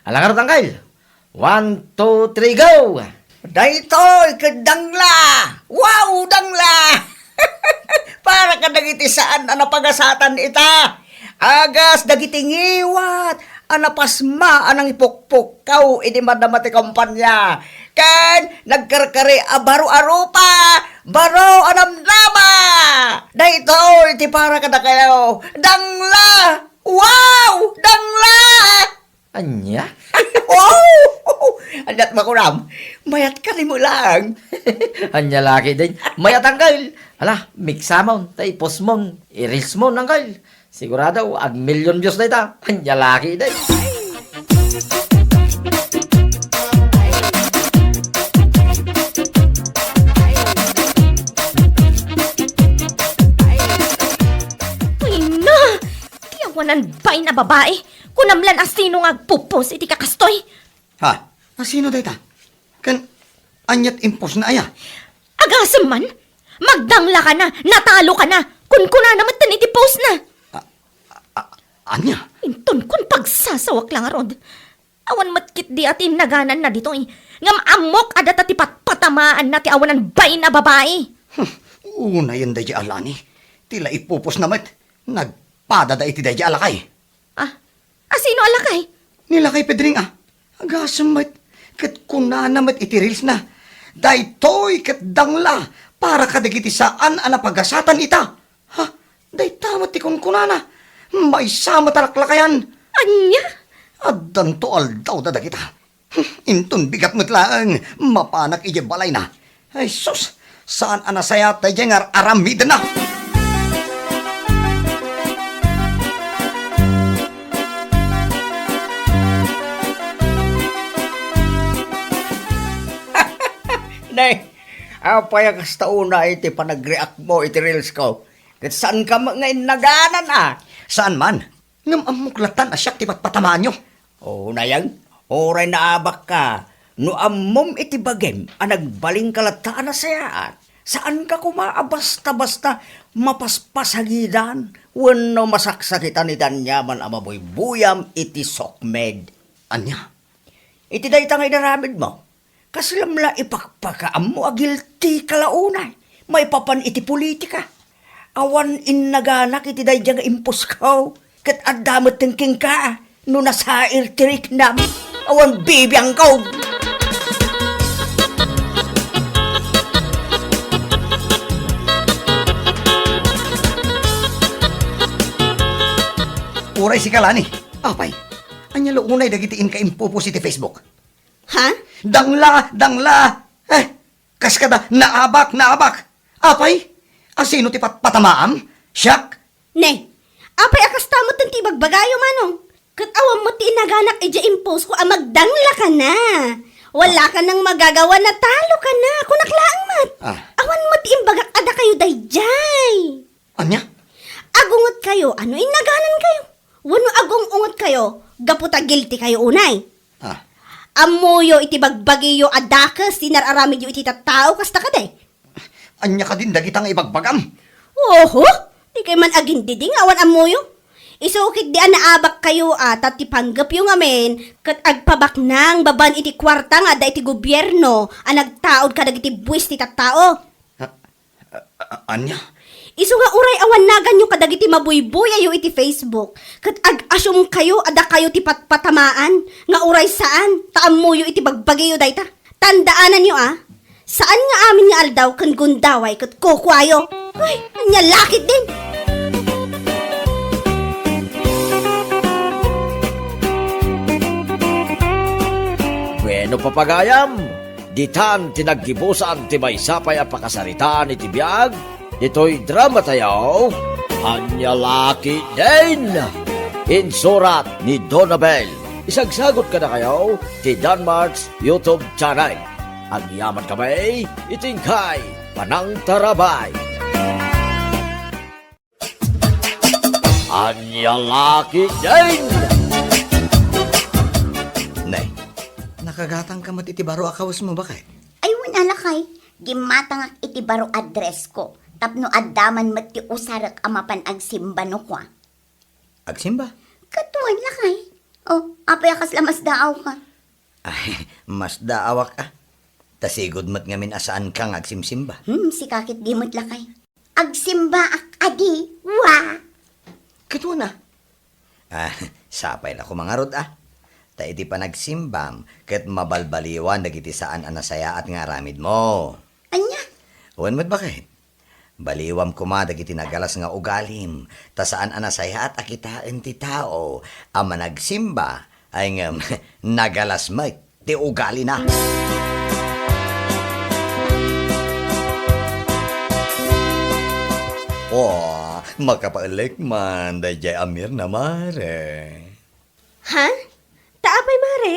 Ala ngarud, angkel. One, two, three, go! Daytoy ket dangla! Wow, dangla! Para kadagiti saan a napagasatan ita. Agas dagiti ngiwat a napasma a nangipukpukkaw idi madama ti kampanya. Ken nagkarkari a baro a rupa, baro a namnama. Daytoy ti para kadakayo. Dangla! Wow! Dangla! Ania? Wow! Aniat makunam? Mayat ka ni mo lang. Ania la ketdin? Mayat, angkel. Ala, miksamon, ta i-post mon, i-reels mon, angkel. Sigurado, ag million views dayta. Ania la ketdin? Ay na! Ti awanan bain a babai, kunam lan a sino nga agpupos iti kakastoy? Ha? A sino dayta? Ken aniat impostna aya? Agasem man! Magdangla ka na! Natalo ka na! Kunkunana met iti postna! A, a, a, ania? Inton kun pagsasawak la ngarud. Awan met ketdi a ti nagananna ditoy. Ngem ammok a data ti patpatamaanna ti awanan bain a babai. Hmm, unayen daydiay a Lani. Ti la ipupusna met. Nagpadada iti daydiay a lakay. Ah, a sino a lakay? Ni lakay Pedring a. Agasem met. Ket kunana met iti reels na, "Daytoy ket dangla para kadagiti saan a napagasatan ita." Ha? Dayta met ti kunkunana. Maysa met a laklakayan. Ania? Addanto aldaw da dagita. Inton bigat met laeng, mapanak idiay balayna. Ay sus, saan a nasayaat daydiay nga ar-aramidenna. Nay, apay a kasta unay ti panagreact mo iti reels ko? Ket saan ka met nga innaganan, a? Saan man? Ngem ammok latan a siak ti patpatamaanyo. O, nayang, uray naabakka, no ammom iti bagim a nagbalinka latta a nasayaat, saanka koma a basta-basta mapaspasagidan wenno masaksakitan iti aniaman a mabuybuyam iti sokmed. Ania? Iti dayta nga inaramidmo, kaslam la ipakpakaammo a guilty ka la unay maipapan iti politika. Awan innaganak iti daydiay nga imposko, ket adda metten kenka no nasair ti riknam. Awan bibiangko. Uray sika, Lani. Apay, ania la unay dagiti inka impopost iti Facebook? Ha? Dangla, dangla! Eh, kas kada, naabak, naabak! Apay, asino ti patpatamaam? Siak? Ne, apay a kasta met ti ibagbagayo, Manong? Ket awan met ti inaganak idiay impost ko a magdangla kana. Wala kanang magagawa, natalo kana. Kunak laeng met. Ah. Awan met ti imbagak a dakayo daydiay. Ania? Agunget kayo, ano innaganan kayo? Wenno agung-unget kayo, gapu ta guilty kayo unay? Ah. Ammoyo iti bagbagiyo a dakes ti nar-aramidyo iti tattao, kasta kadi? Ania kadin dagita nga ibagbagam? Oho, di kay man agindiding awan ammoyo. Isu ket di a naabak kayo a, ta ti panggepyo ngamin, ket agpabaknang babaen iti kuarta nga adda iti gobierno a nagtaud kadagiti buis ti tattao. Ah, A-, a-, ania? Isu nga uray awan naganyo kadagiti mabuybuyayo iti Facebook, ket ag-assume kayo a dakayo ti patpatamaan, nga uray saan, ta ammoyo iti bagbagiyo dayta. Tandaananyo a, saan nga amin nga aldaw ken gundaway ket kukuayo. Ay, ania la ketdin? Bueno, papagayam, ditan ti naggibusan ti maysa pay a pakasaritaan iti biag ditoy dramatayo, Ania la ketdin! Insurat ni Donabel. Isagsagut kadakayo ti Danmark's YouTube channel. Agyamankami iti inkay panangtarabay. Ania la ketdin! Nay, nakagatangka met iti baro a kawesmo, baket? Ay, wen a, lakay. Gimmatangak iti baro a dress ko tapno adda man met ti usarek a mapan agsimba no kua. Agsimba? Ket wen, lakay. O, apay a kasla masdaawka? Ay, masdaawak a. Ta sigud met ngamin a saanka nga agsimsimba. Hmm, sika ketdi met, lakay. Agsimbaak kadi, wa! Ket wen a. Ah, sapay la koma ngarud a. Ta iti panagsimbam, ket mabalbaliwan dagiti saan a nasayaat nga aramidmo. Ania? Wen met, baket. Baliwam koma dagiti nagalas nga ugalim, ta saan a nasayaat a kitaen ti tao a managsimba, ay ngem nagalas met ti ugalina. O, makapaelek man daydiay a Mirna, mare. Ha? Ta apay, mare?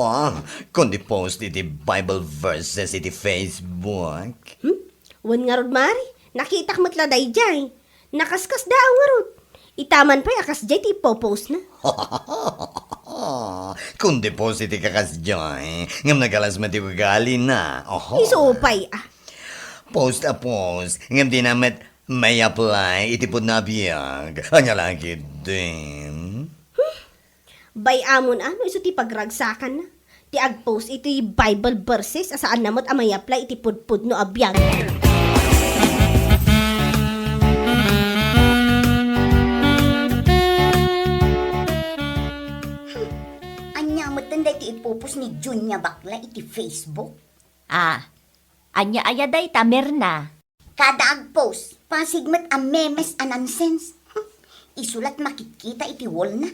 Ah, kundi post iti Bible verses iti Facebook. Hmm? Wen ngarud, mare, nakitak met la daydiay. Nakaskasdaaw ngarud. Ita man pay a kasdiay ti ipopost na. Kundi post iti kakasdiay, ngem nagalas met ti ugalina. Oho. Isu pay a. Post a post, ngem dina met may-apply iti pudno a biag. Ania la ketdin? Bay-amon a no isu ti pagragsakanna ti agpost iti Bible verses a saanna met a may-apply iti pudpudno a biag. Hmm, ania metten daytoy ipopost ni Junia bakla iti Facebook. Ah, ania aya dayta, Mirna? Kada agpost, pasig met a memes a nonsense. Isu la't makitkita iti wall na.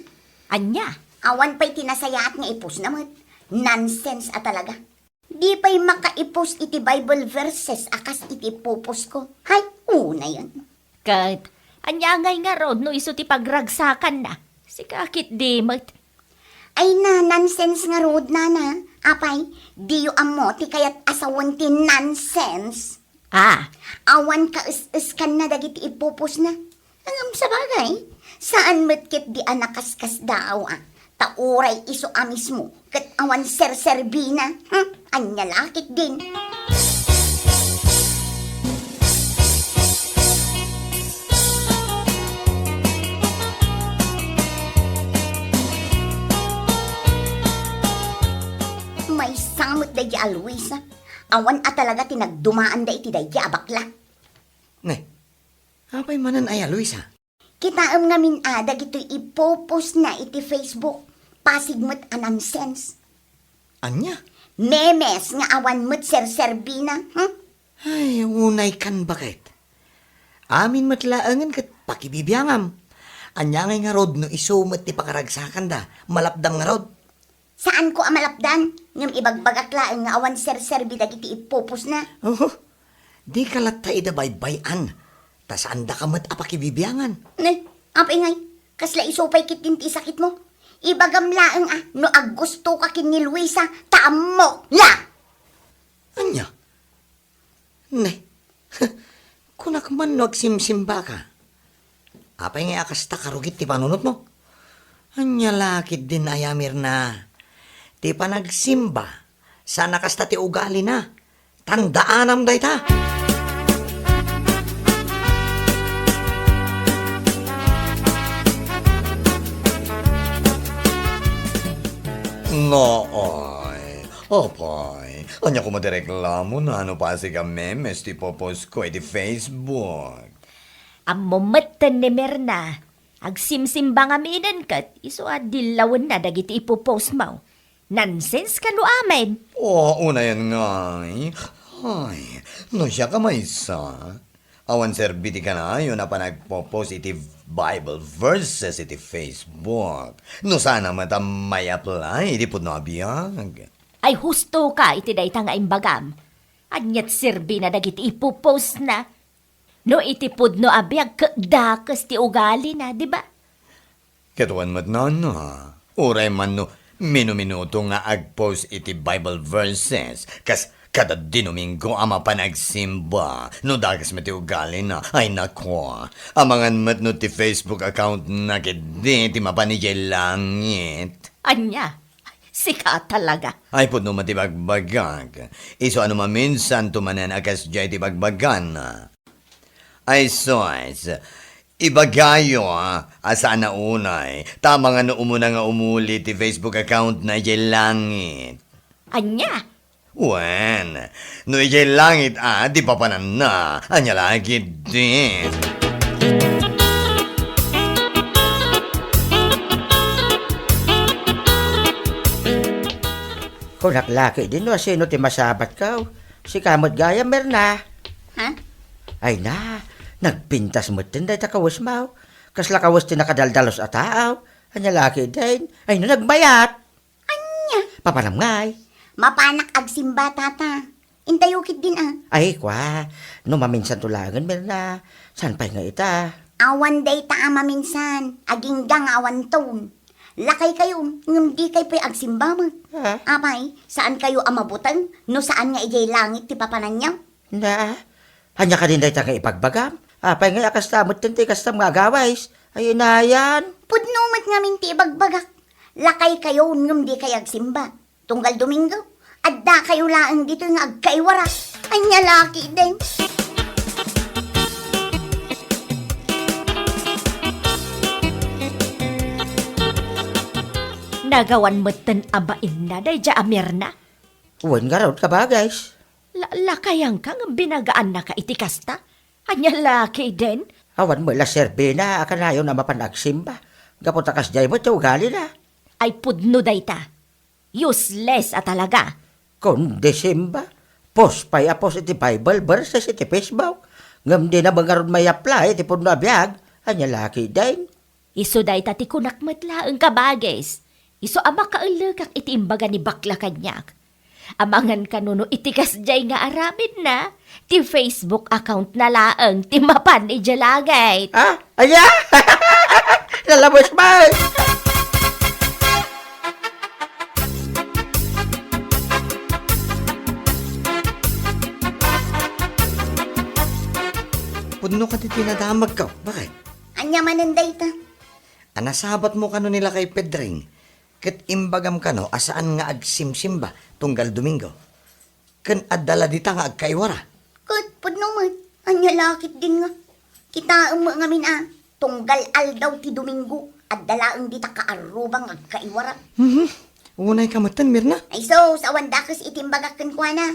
Ania? Awan pay ti nasayaat nga ipostna met. Nonsense a talaga. Di pay makaipost iti Bible verses a kas iti ipopost ko. Hay, unayen. Ket, ania ngay ngarud no isu ti pagragsakanna? Sika ketdi met. Ay na, nonsense ngarud, nana. Apay, diyo ammo ti kayat a sawen ti nonsense? Ah. Awan kaes-eskanna dagiti ipupusna. Ngem sabagay, saan met ketdi a nakaskasdaaw a, ta uray isu a mismo ket awan serserbina. Hmm? Ania la ketdin? Maysa met daydi a Luisa. Awan a talaga ti nagdumaanda iti daydi a bakla. Ne, apay manen aya, Luisa? Kitaem ngamin a dagitoy ipupusna iti Facebook. Pasig met a nonsense. Ania? Memes nga awan met serserbina, hmm? Ay, unay kan baket. Amin met laengen ket pakibibiangam. Ania ngay ngarud no isu met ti pakaragsakanda? Malapdam ngarud? Saanko a malapdan, ngem ibagbagak laeng nga awan serserbi dagiti ipupusna. Oho, dika latta ida baybay-an, ta saandaka met a pakibibiangan. Ne, apay ngay, kasla isu pay ketdin ti isakitmo? Ibagam laeng a no aggustoka ken ni Luisa, ta ammok la! Ania? Ne, kunak man no agsimsimbaka. Apay ngay a kasta karugit ti panunotmo? Ania la ketdin aya, Mirna? Ti panagsimba, saan a kasta ti ugalina. Tandaanam dayta. Naay, apay, ania koma ti reklamona no pasig a memes ti ipupostko iti Facebook? Ammom metten ni Mirna, agsimsimba ngaminen ket isu a dillawenna dagiti ipupostmo. Nonsense kano amin? O, unayen ngay. Ay, no siak a maysa, awan serbi ti kanayon a panagpopost iti Bible verses iti Facebook. No saan a met a may-apply iti pudno a biag. Ay, husto ka iti dayta nga imbagam. Ania't serbina dagiti ipupostna? No iti pudno a biag ket dakes ti ugalina, di ba? Ket wen met, nana, uray man no minuminuto nga agpost iti Bible verses, kas kada Domingo a mapan agsimba, no dakes met ti ugalina, ay nako, amangan met no ti Facebook accountna ketdi ti mapan idiay langit. Ania? Sika talaga. Ay, pudno met ti bagbagak. Isu a no maminsanto manen a kasdiay ti bagbagana. Ay sus, ibagayo a saan a unay, ta amangan no umuna nga umuli ti Facebook accountna idiay langit. Ania? Wen, no idiay langit a ti papananna, ania la ketdi? Kunak la ketdi no asino ti masabatko. Sika met gayam, Mirna. Ha? Ay na, nagpintas metten dayta kawesmo. Kasla kawes ti nakadaldalus a tao. Ania la ketdin? Ay no, nagmayat. Ania? Papanam ngay? Mapanak agsimba, tata. Intayo ketdin a. Ay, kua. No maminsanto laengen, Mirna. Saan pay nga ita? Awan dayta a maminsan. Agingga nga awanton. Lakaykayo, ngem dikay pay agsimba met. Ah? Apay, saankayo a mabuteng no saan nga idiay langit ti papananyo? Na, ania kadin dayta nga ibagbagam? Apay ngay a kasta met ti kastam nga agawis? Ay, inayan. Pudno met ngamin ti ibagbagak. Lakaykayo ngem dikay agsimba. Tunggal Domingo, addakayo laeng ditoy nga agkaiwara. Ania la ketdin? Nagawan metten a bainna daydiay a Mirna. Wen ngarud, kabagis. La-, lakayanka ngem binagaannaka iti kasta? Ania la ketdin? Awan met la serbina a kanayon a mapan agsimba. Gapu ta kasdiay met ti ugalina. Ay pudno dayta. Useless a talaga. Kundi simba, post pay a post iti Bible verses iti Facebook, ngem dina ngarud may-apply iti pudno a biag, ania la ketdin? Isu dayta ti kunak met laeng, kabagis. Isu a makaellekak iti imbaga ni bakla kaniak. Amangan kano no iti kasdiay nga aramidna, ti Facebook account na laeng ti mapan idiay langit. Ah, aya? Nalabos man! Pudno kadi ti nadamagko. Bakit? Ania manen dayta? A, nasabatmo kano ni lakay Pedring, ket imbagam kano a saan nga agsimsimba tunggal Domingo. Ken adda la dita nga agkaiwara. Ket pudno met, ania la ketdin nga? Kitaem met ngamin a, tunggal aldaw ti Domingo, adda laeng dita kaarruba nga agkaiwara. Mhm. Unayka metten, Mirna. Ay sus, awan dakes iti imbagak kenkuana.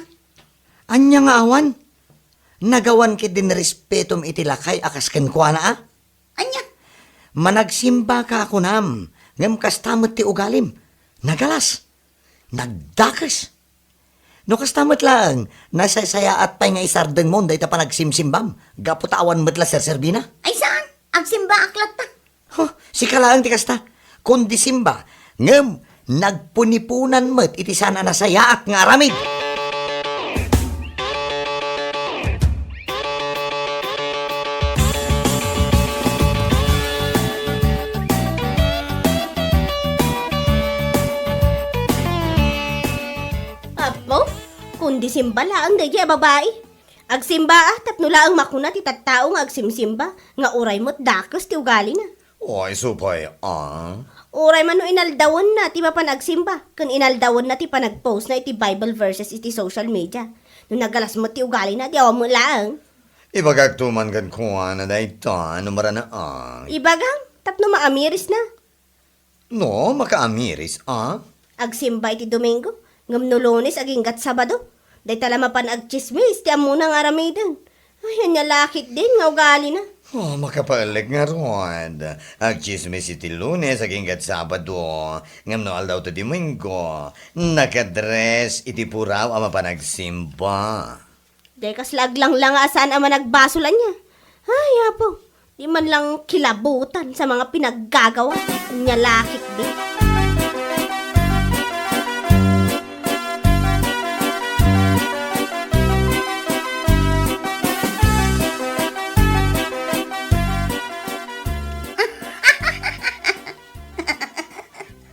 Ania nga awan? Nagawan ketdin respetom iti lakay a kas kenkuana, a? Ania? Managsimbaka a kunam, ngem kasta met ti ugalim. Nagalas. Nagdakes. No kasta met laeng, nasaysayaat pay nga isardengmon dayta panagsimsimbam, gapu ta awan met la serserbina. Ay saan? Agsimbaak latta. Huh, sika laeng ti kasta. Kundi simba, ngem nagpuniponan met iti saan a nasayaat nga aramid. Apo, kundi simba laeng daydiay a babai. Agsimba a, tapno laeng makuna ti tattao nga agsimsimba, nga uray met dakes ti ugalina. Ay, isu pay, a? Uray man no inaldawanna ti mapan agsimba, ken inaldawanna ti panagpostna iti Bible verses iti social media. No nagalas met ti ugalina, di awan met laeng. Ibagakto man kenkuana dayta, no maranaak. Ibagam, tapno maamirisna. No, makaamiris, a? Agsimba iti Domingo, ngem no Lunes aginggat Sabado, dayta la mapan agtsismis ti ammona nga aramiden. Ay, ania la ketdin nga ugalina. Oh, makapaellek ngarud. Agtsismis iti Lunes aginggat Sabado, ngem no aldaw ti Domingo, nakadres iti puraw a mapan agsimba. Dayta kasla aglanglang a saan a managbasol ania. Ay, Apo, di man lang kilabutan sa mga pinaggagawa. Ania la ketdi.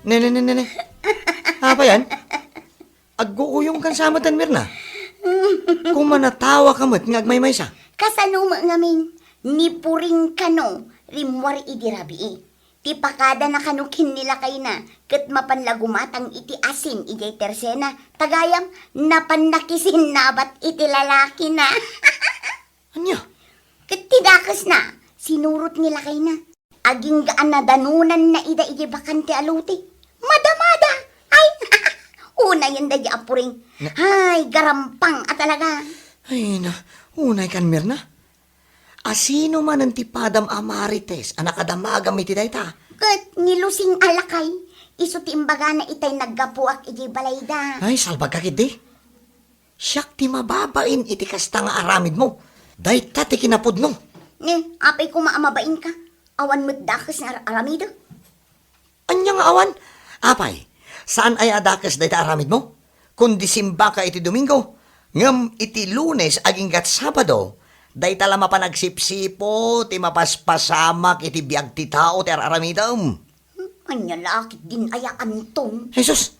Ne, ne, ne, ne, ne. Apa yan? Agguuyongkan sa metten, Mirna. Kumanatawaka met nga agmaymaysa. Kasano met ngamin, ni Puring kano rimmuar idi rabii. Ti pakadana kano ken ni lakayna, ket mapan la gumatang iti asin idiay tersena, ta gayam, napan nakisinnabat iti lalakina. Ania? Ket ti dakesna, sinurot ni lakayna. Agingga a nadanonanna ida idiay bakante a lote. Madamada! Ay, unayen daydi a Puring. Na- Ay, garampang a talaga. Ay na, unaykan, Mirna. A, sino manen ti padam a marites a nakadamagam iti dayta? Ket ni Lusing a lakay, isu ti imbagana itay naggapuak idiay balayda. Ay, salbagka ketdi. Siak ti mababain iti kasta nga aramidmo. Dayta ti kinapudno. Ne, apay koma a mabainka? Awan met dakes nga ar-, aramidek. Ania nga awan? Apay, saan aya a dakes dayta aramidmo? Kundi simbaka iti Domingo, ngem iti Lunes aginggat Sabado, dayta la mapan agsipsiput ti mapaspasamak iti biag ti tao ti ar-aramidem. Hmm, ania la ketdin aya, Anton? Jesus,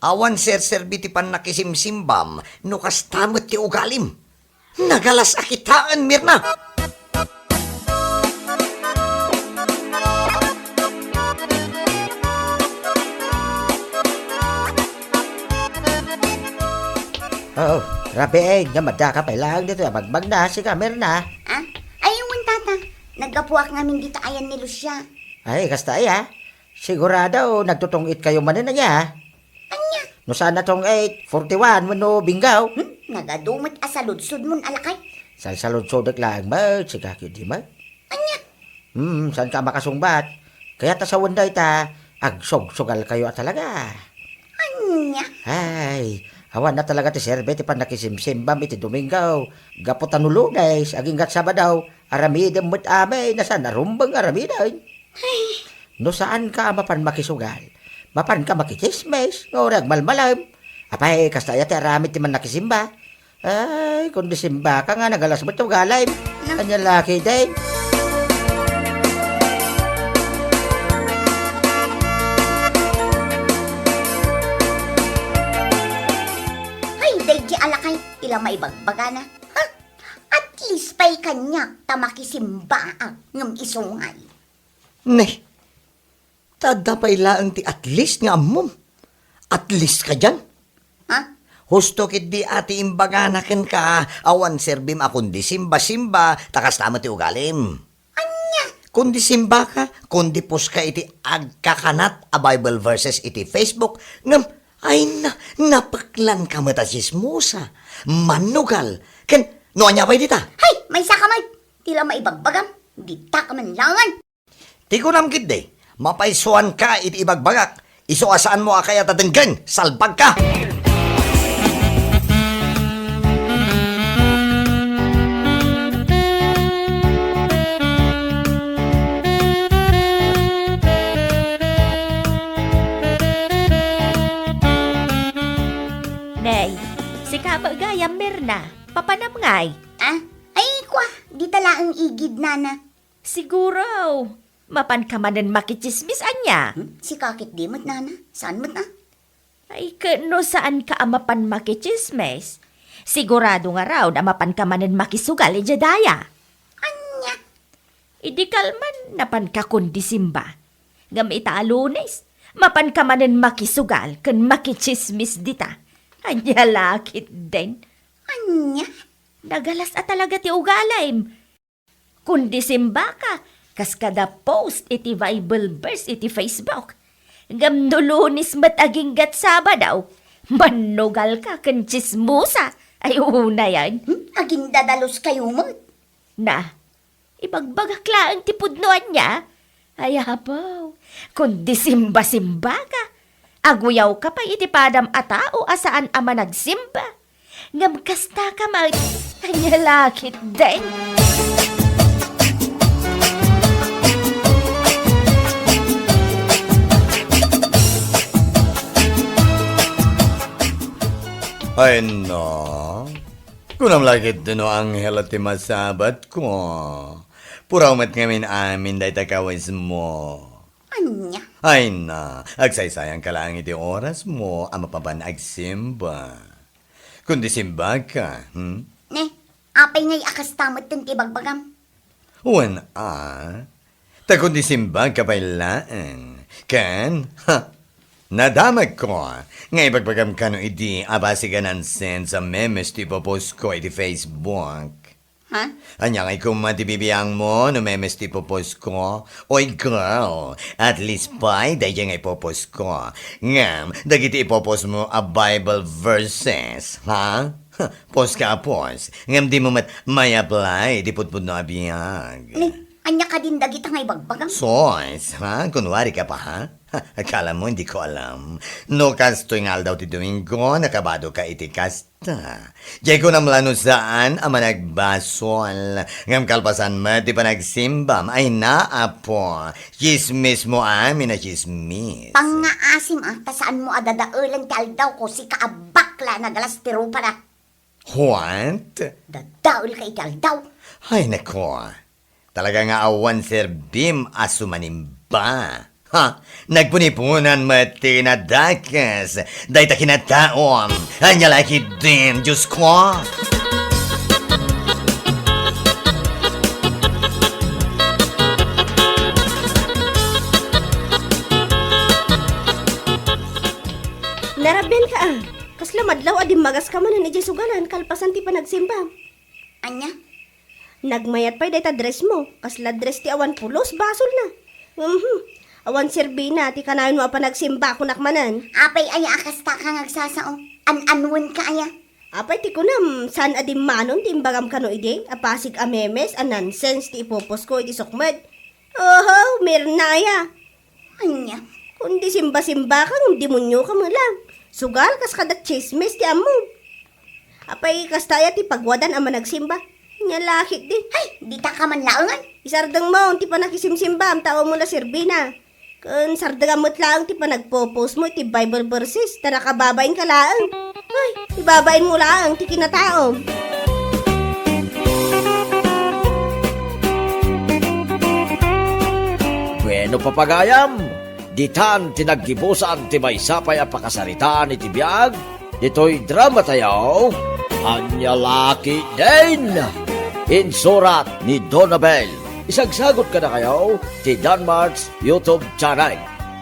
awan serserbi ti pannakisimsimbam no kasta met ti ugalim. Nagalas a kitaen, Mirna! Oo, rabii, nga madaka pay laeng ditoy a magmagna, sika, Mirna. Ah? Ay, wen, tata. Naggapuak ngamin dita ayan ni Lucia. Ay, kasta aya. Sigurado, nagtutong-it kayo manen aya. Ania? No saan a tong-it, forty-one wenno bingo? Hmm? Nagadu met a saludsodmon a lakay. Salsaludsodek laeng met, sika ketdi met. Ania? Hmm, saanka a makasungbat? Kayat a sawen dayta, agsugsugal kayo a talaga. Ania? Nya? Ay, awan na talaga ti serbi ti pannakisimsimbam iti Domingo. Gapu ta no Lunes, aginggat Sabado, aramidem met amin a saan a rumbeng aramiden. Ay. No saanka a mapan makisugal, mapanka makichismis, nga uray agmalmalem. Apay, kasta aya ti aramid ti mannakisimba? Ay, kundi simbaka nga nagalas met ti ugalim. Na- Ania la ketdin? Ay, daydi a lakay, ti la maibagbagana. Ha? At least pay kaniak ta makisimbaak ngem isu ngay. Ne, ta adda pay laeng ti at least nga ammom. At least kadian. Ha? Husto ketdi a ti imbagana kenka, awan serbim a kundi simba-simba, ta kasta met ti ugalim. Ania? Kundi simbaka, kundi poska iti agkakanat a Bible verses iti Facebook, ngem, ay na, napeklanka met a tsismosa, mannugal, ken no ania pay dita? Hay, maysaka met! Ti la maibagbagam, dita ka man laengen. Ti kunam ketdi, mapaysuanka iti ibagbagak, isu a saanmo a kayat a denggen, salbagka! Nay, sika met gayam, Mirna, mapanam ngay? Ah? Ay, kwa, dita laeng igid, nana. Siguro, mapanka manen makitsismis ania? Hmm? Sika ketdi met, nana? Saan met, ah? Ay, ket no saanka a mapan makitsismis, sigurado ngarud a mapanka manen makisugal idiay daya. Ania? Idi kalman, napanka kundi simba. Ngem ita a Lunes, mapanka manen makisugal ken makitsismis dita. Ania la ketdin? Ania? Nagalas a talaga ti ugalim. Kundi simbaka, kas kada post iti Bible verse iti Facebook. Ngem no Lunes met aginggat Sabado, mannugalka ken tsismosa. Ay, unayen. Hmm? Agindadalos kayo met. Na, ibagbagak laeng ti pudno ania? Ay, apo, kundi simba-simbaka. Aguyawka pay iti padam a tao a saan a managsimba. Ngem kastaka met, ania la ketdin? Ay, no. Kunam la ketdi no anghel ti masabatko. Puraw met ngamin amin dayta kawismo. Ania? Ay na, agsaysayanka laeng iti orasmo a mapapan agsimba. Kundi simbaka, hmm? Ne, apay ngay a kasta metten ti ibagbagam? Wen a, ta kundi simbaka pay laeng. Ken, ha, nadamagko nga ibagbagam kano idi a basig a nonsense a memes ti ipoposko iti Facebook. Ha? Ania ngay koma ti bibiangmo no memes ti ipoposko? Oy, girl, at least pay daydiay nga ipoposko. Ngem, dagiti ipopostmo a Bible verses, ha? Poska a post, ngem dimo met may-apply ti pudpudno a biag. Ni, ania kadin dagita nga ibagbagam? Sos, ha? Kunwarika pa, ha? Ha, akala mo, hindi ko alam. No kastoy nga aldaw ti Domingo, nakabadoka iti kasta. Diay kunam la no saan a managbasol. Ngem kalpasan met ti panagsembam, ay na, Apo, tsismismo amin a tsismis. Pangngaasim, ah, ta saanmo a dadaelen ti aldawko, sika a bakla a nagalas ti rupana. What? Dadaelka iti aldaw. Ay, nako. Talaga nga awan serbim a sumanimba. Ha? Nagpuniponan met ti nadakes dayta kinataom. Ania la ketdin, Diosko? Narabianka, ah. Kasla madlaw a dimmagas ka manen idiay sugalan kalpasan ti panagsimbam. Ania? Nagmayat pay dayta dress mo. Kasla dress ti awan pulos, basolna. Mhm. Awan serbina ti kanayon mo a panagsimba, kunak manen. Apay aya a kasta ka nga agsasao? An-anuenka aya? Apay ti kunam, saan a dimmanon ti imbagam kano idi? A pasig a memes, a nonsense ti ipopost ko iti sukmed. Oho, Mirna aya. Ania? Kundi simba-simba ka, ngem demonio ka met la. Sugal, kas kada chismis ti ammom. Apay kasta aya ti pagwadan a managsimba? Nya lakit di. Hay, dita ka man laengan. Isardeng mo ti panakisimsimba, amtaom mo la sirbina. Ken sardegam met laeng ti panagpo-post mo iti Bible verses, ta nakababain ka laeng. Ay, ibabain mo laeng ti kinataom. Bueno, papagayam, ditan ti naggibusan ti maysa pay a pakasaritaan iti biag ditoy drama tayo, Ania Lakit Din. Insurat ni Donabel. Isagsagot kadakayo ti Danmart's YouTube channel.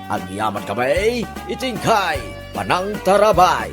Agyaman kami iti inkay panangtarabay.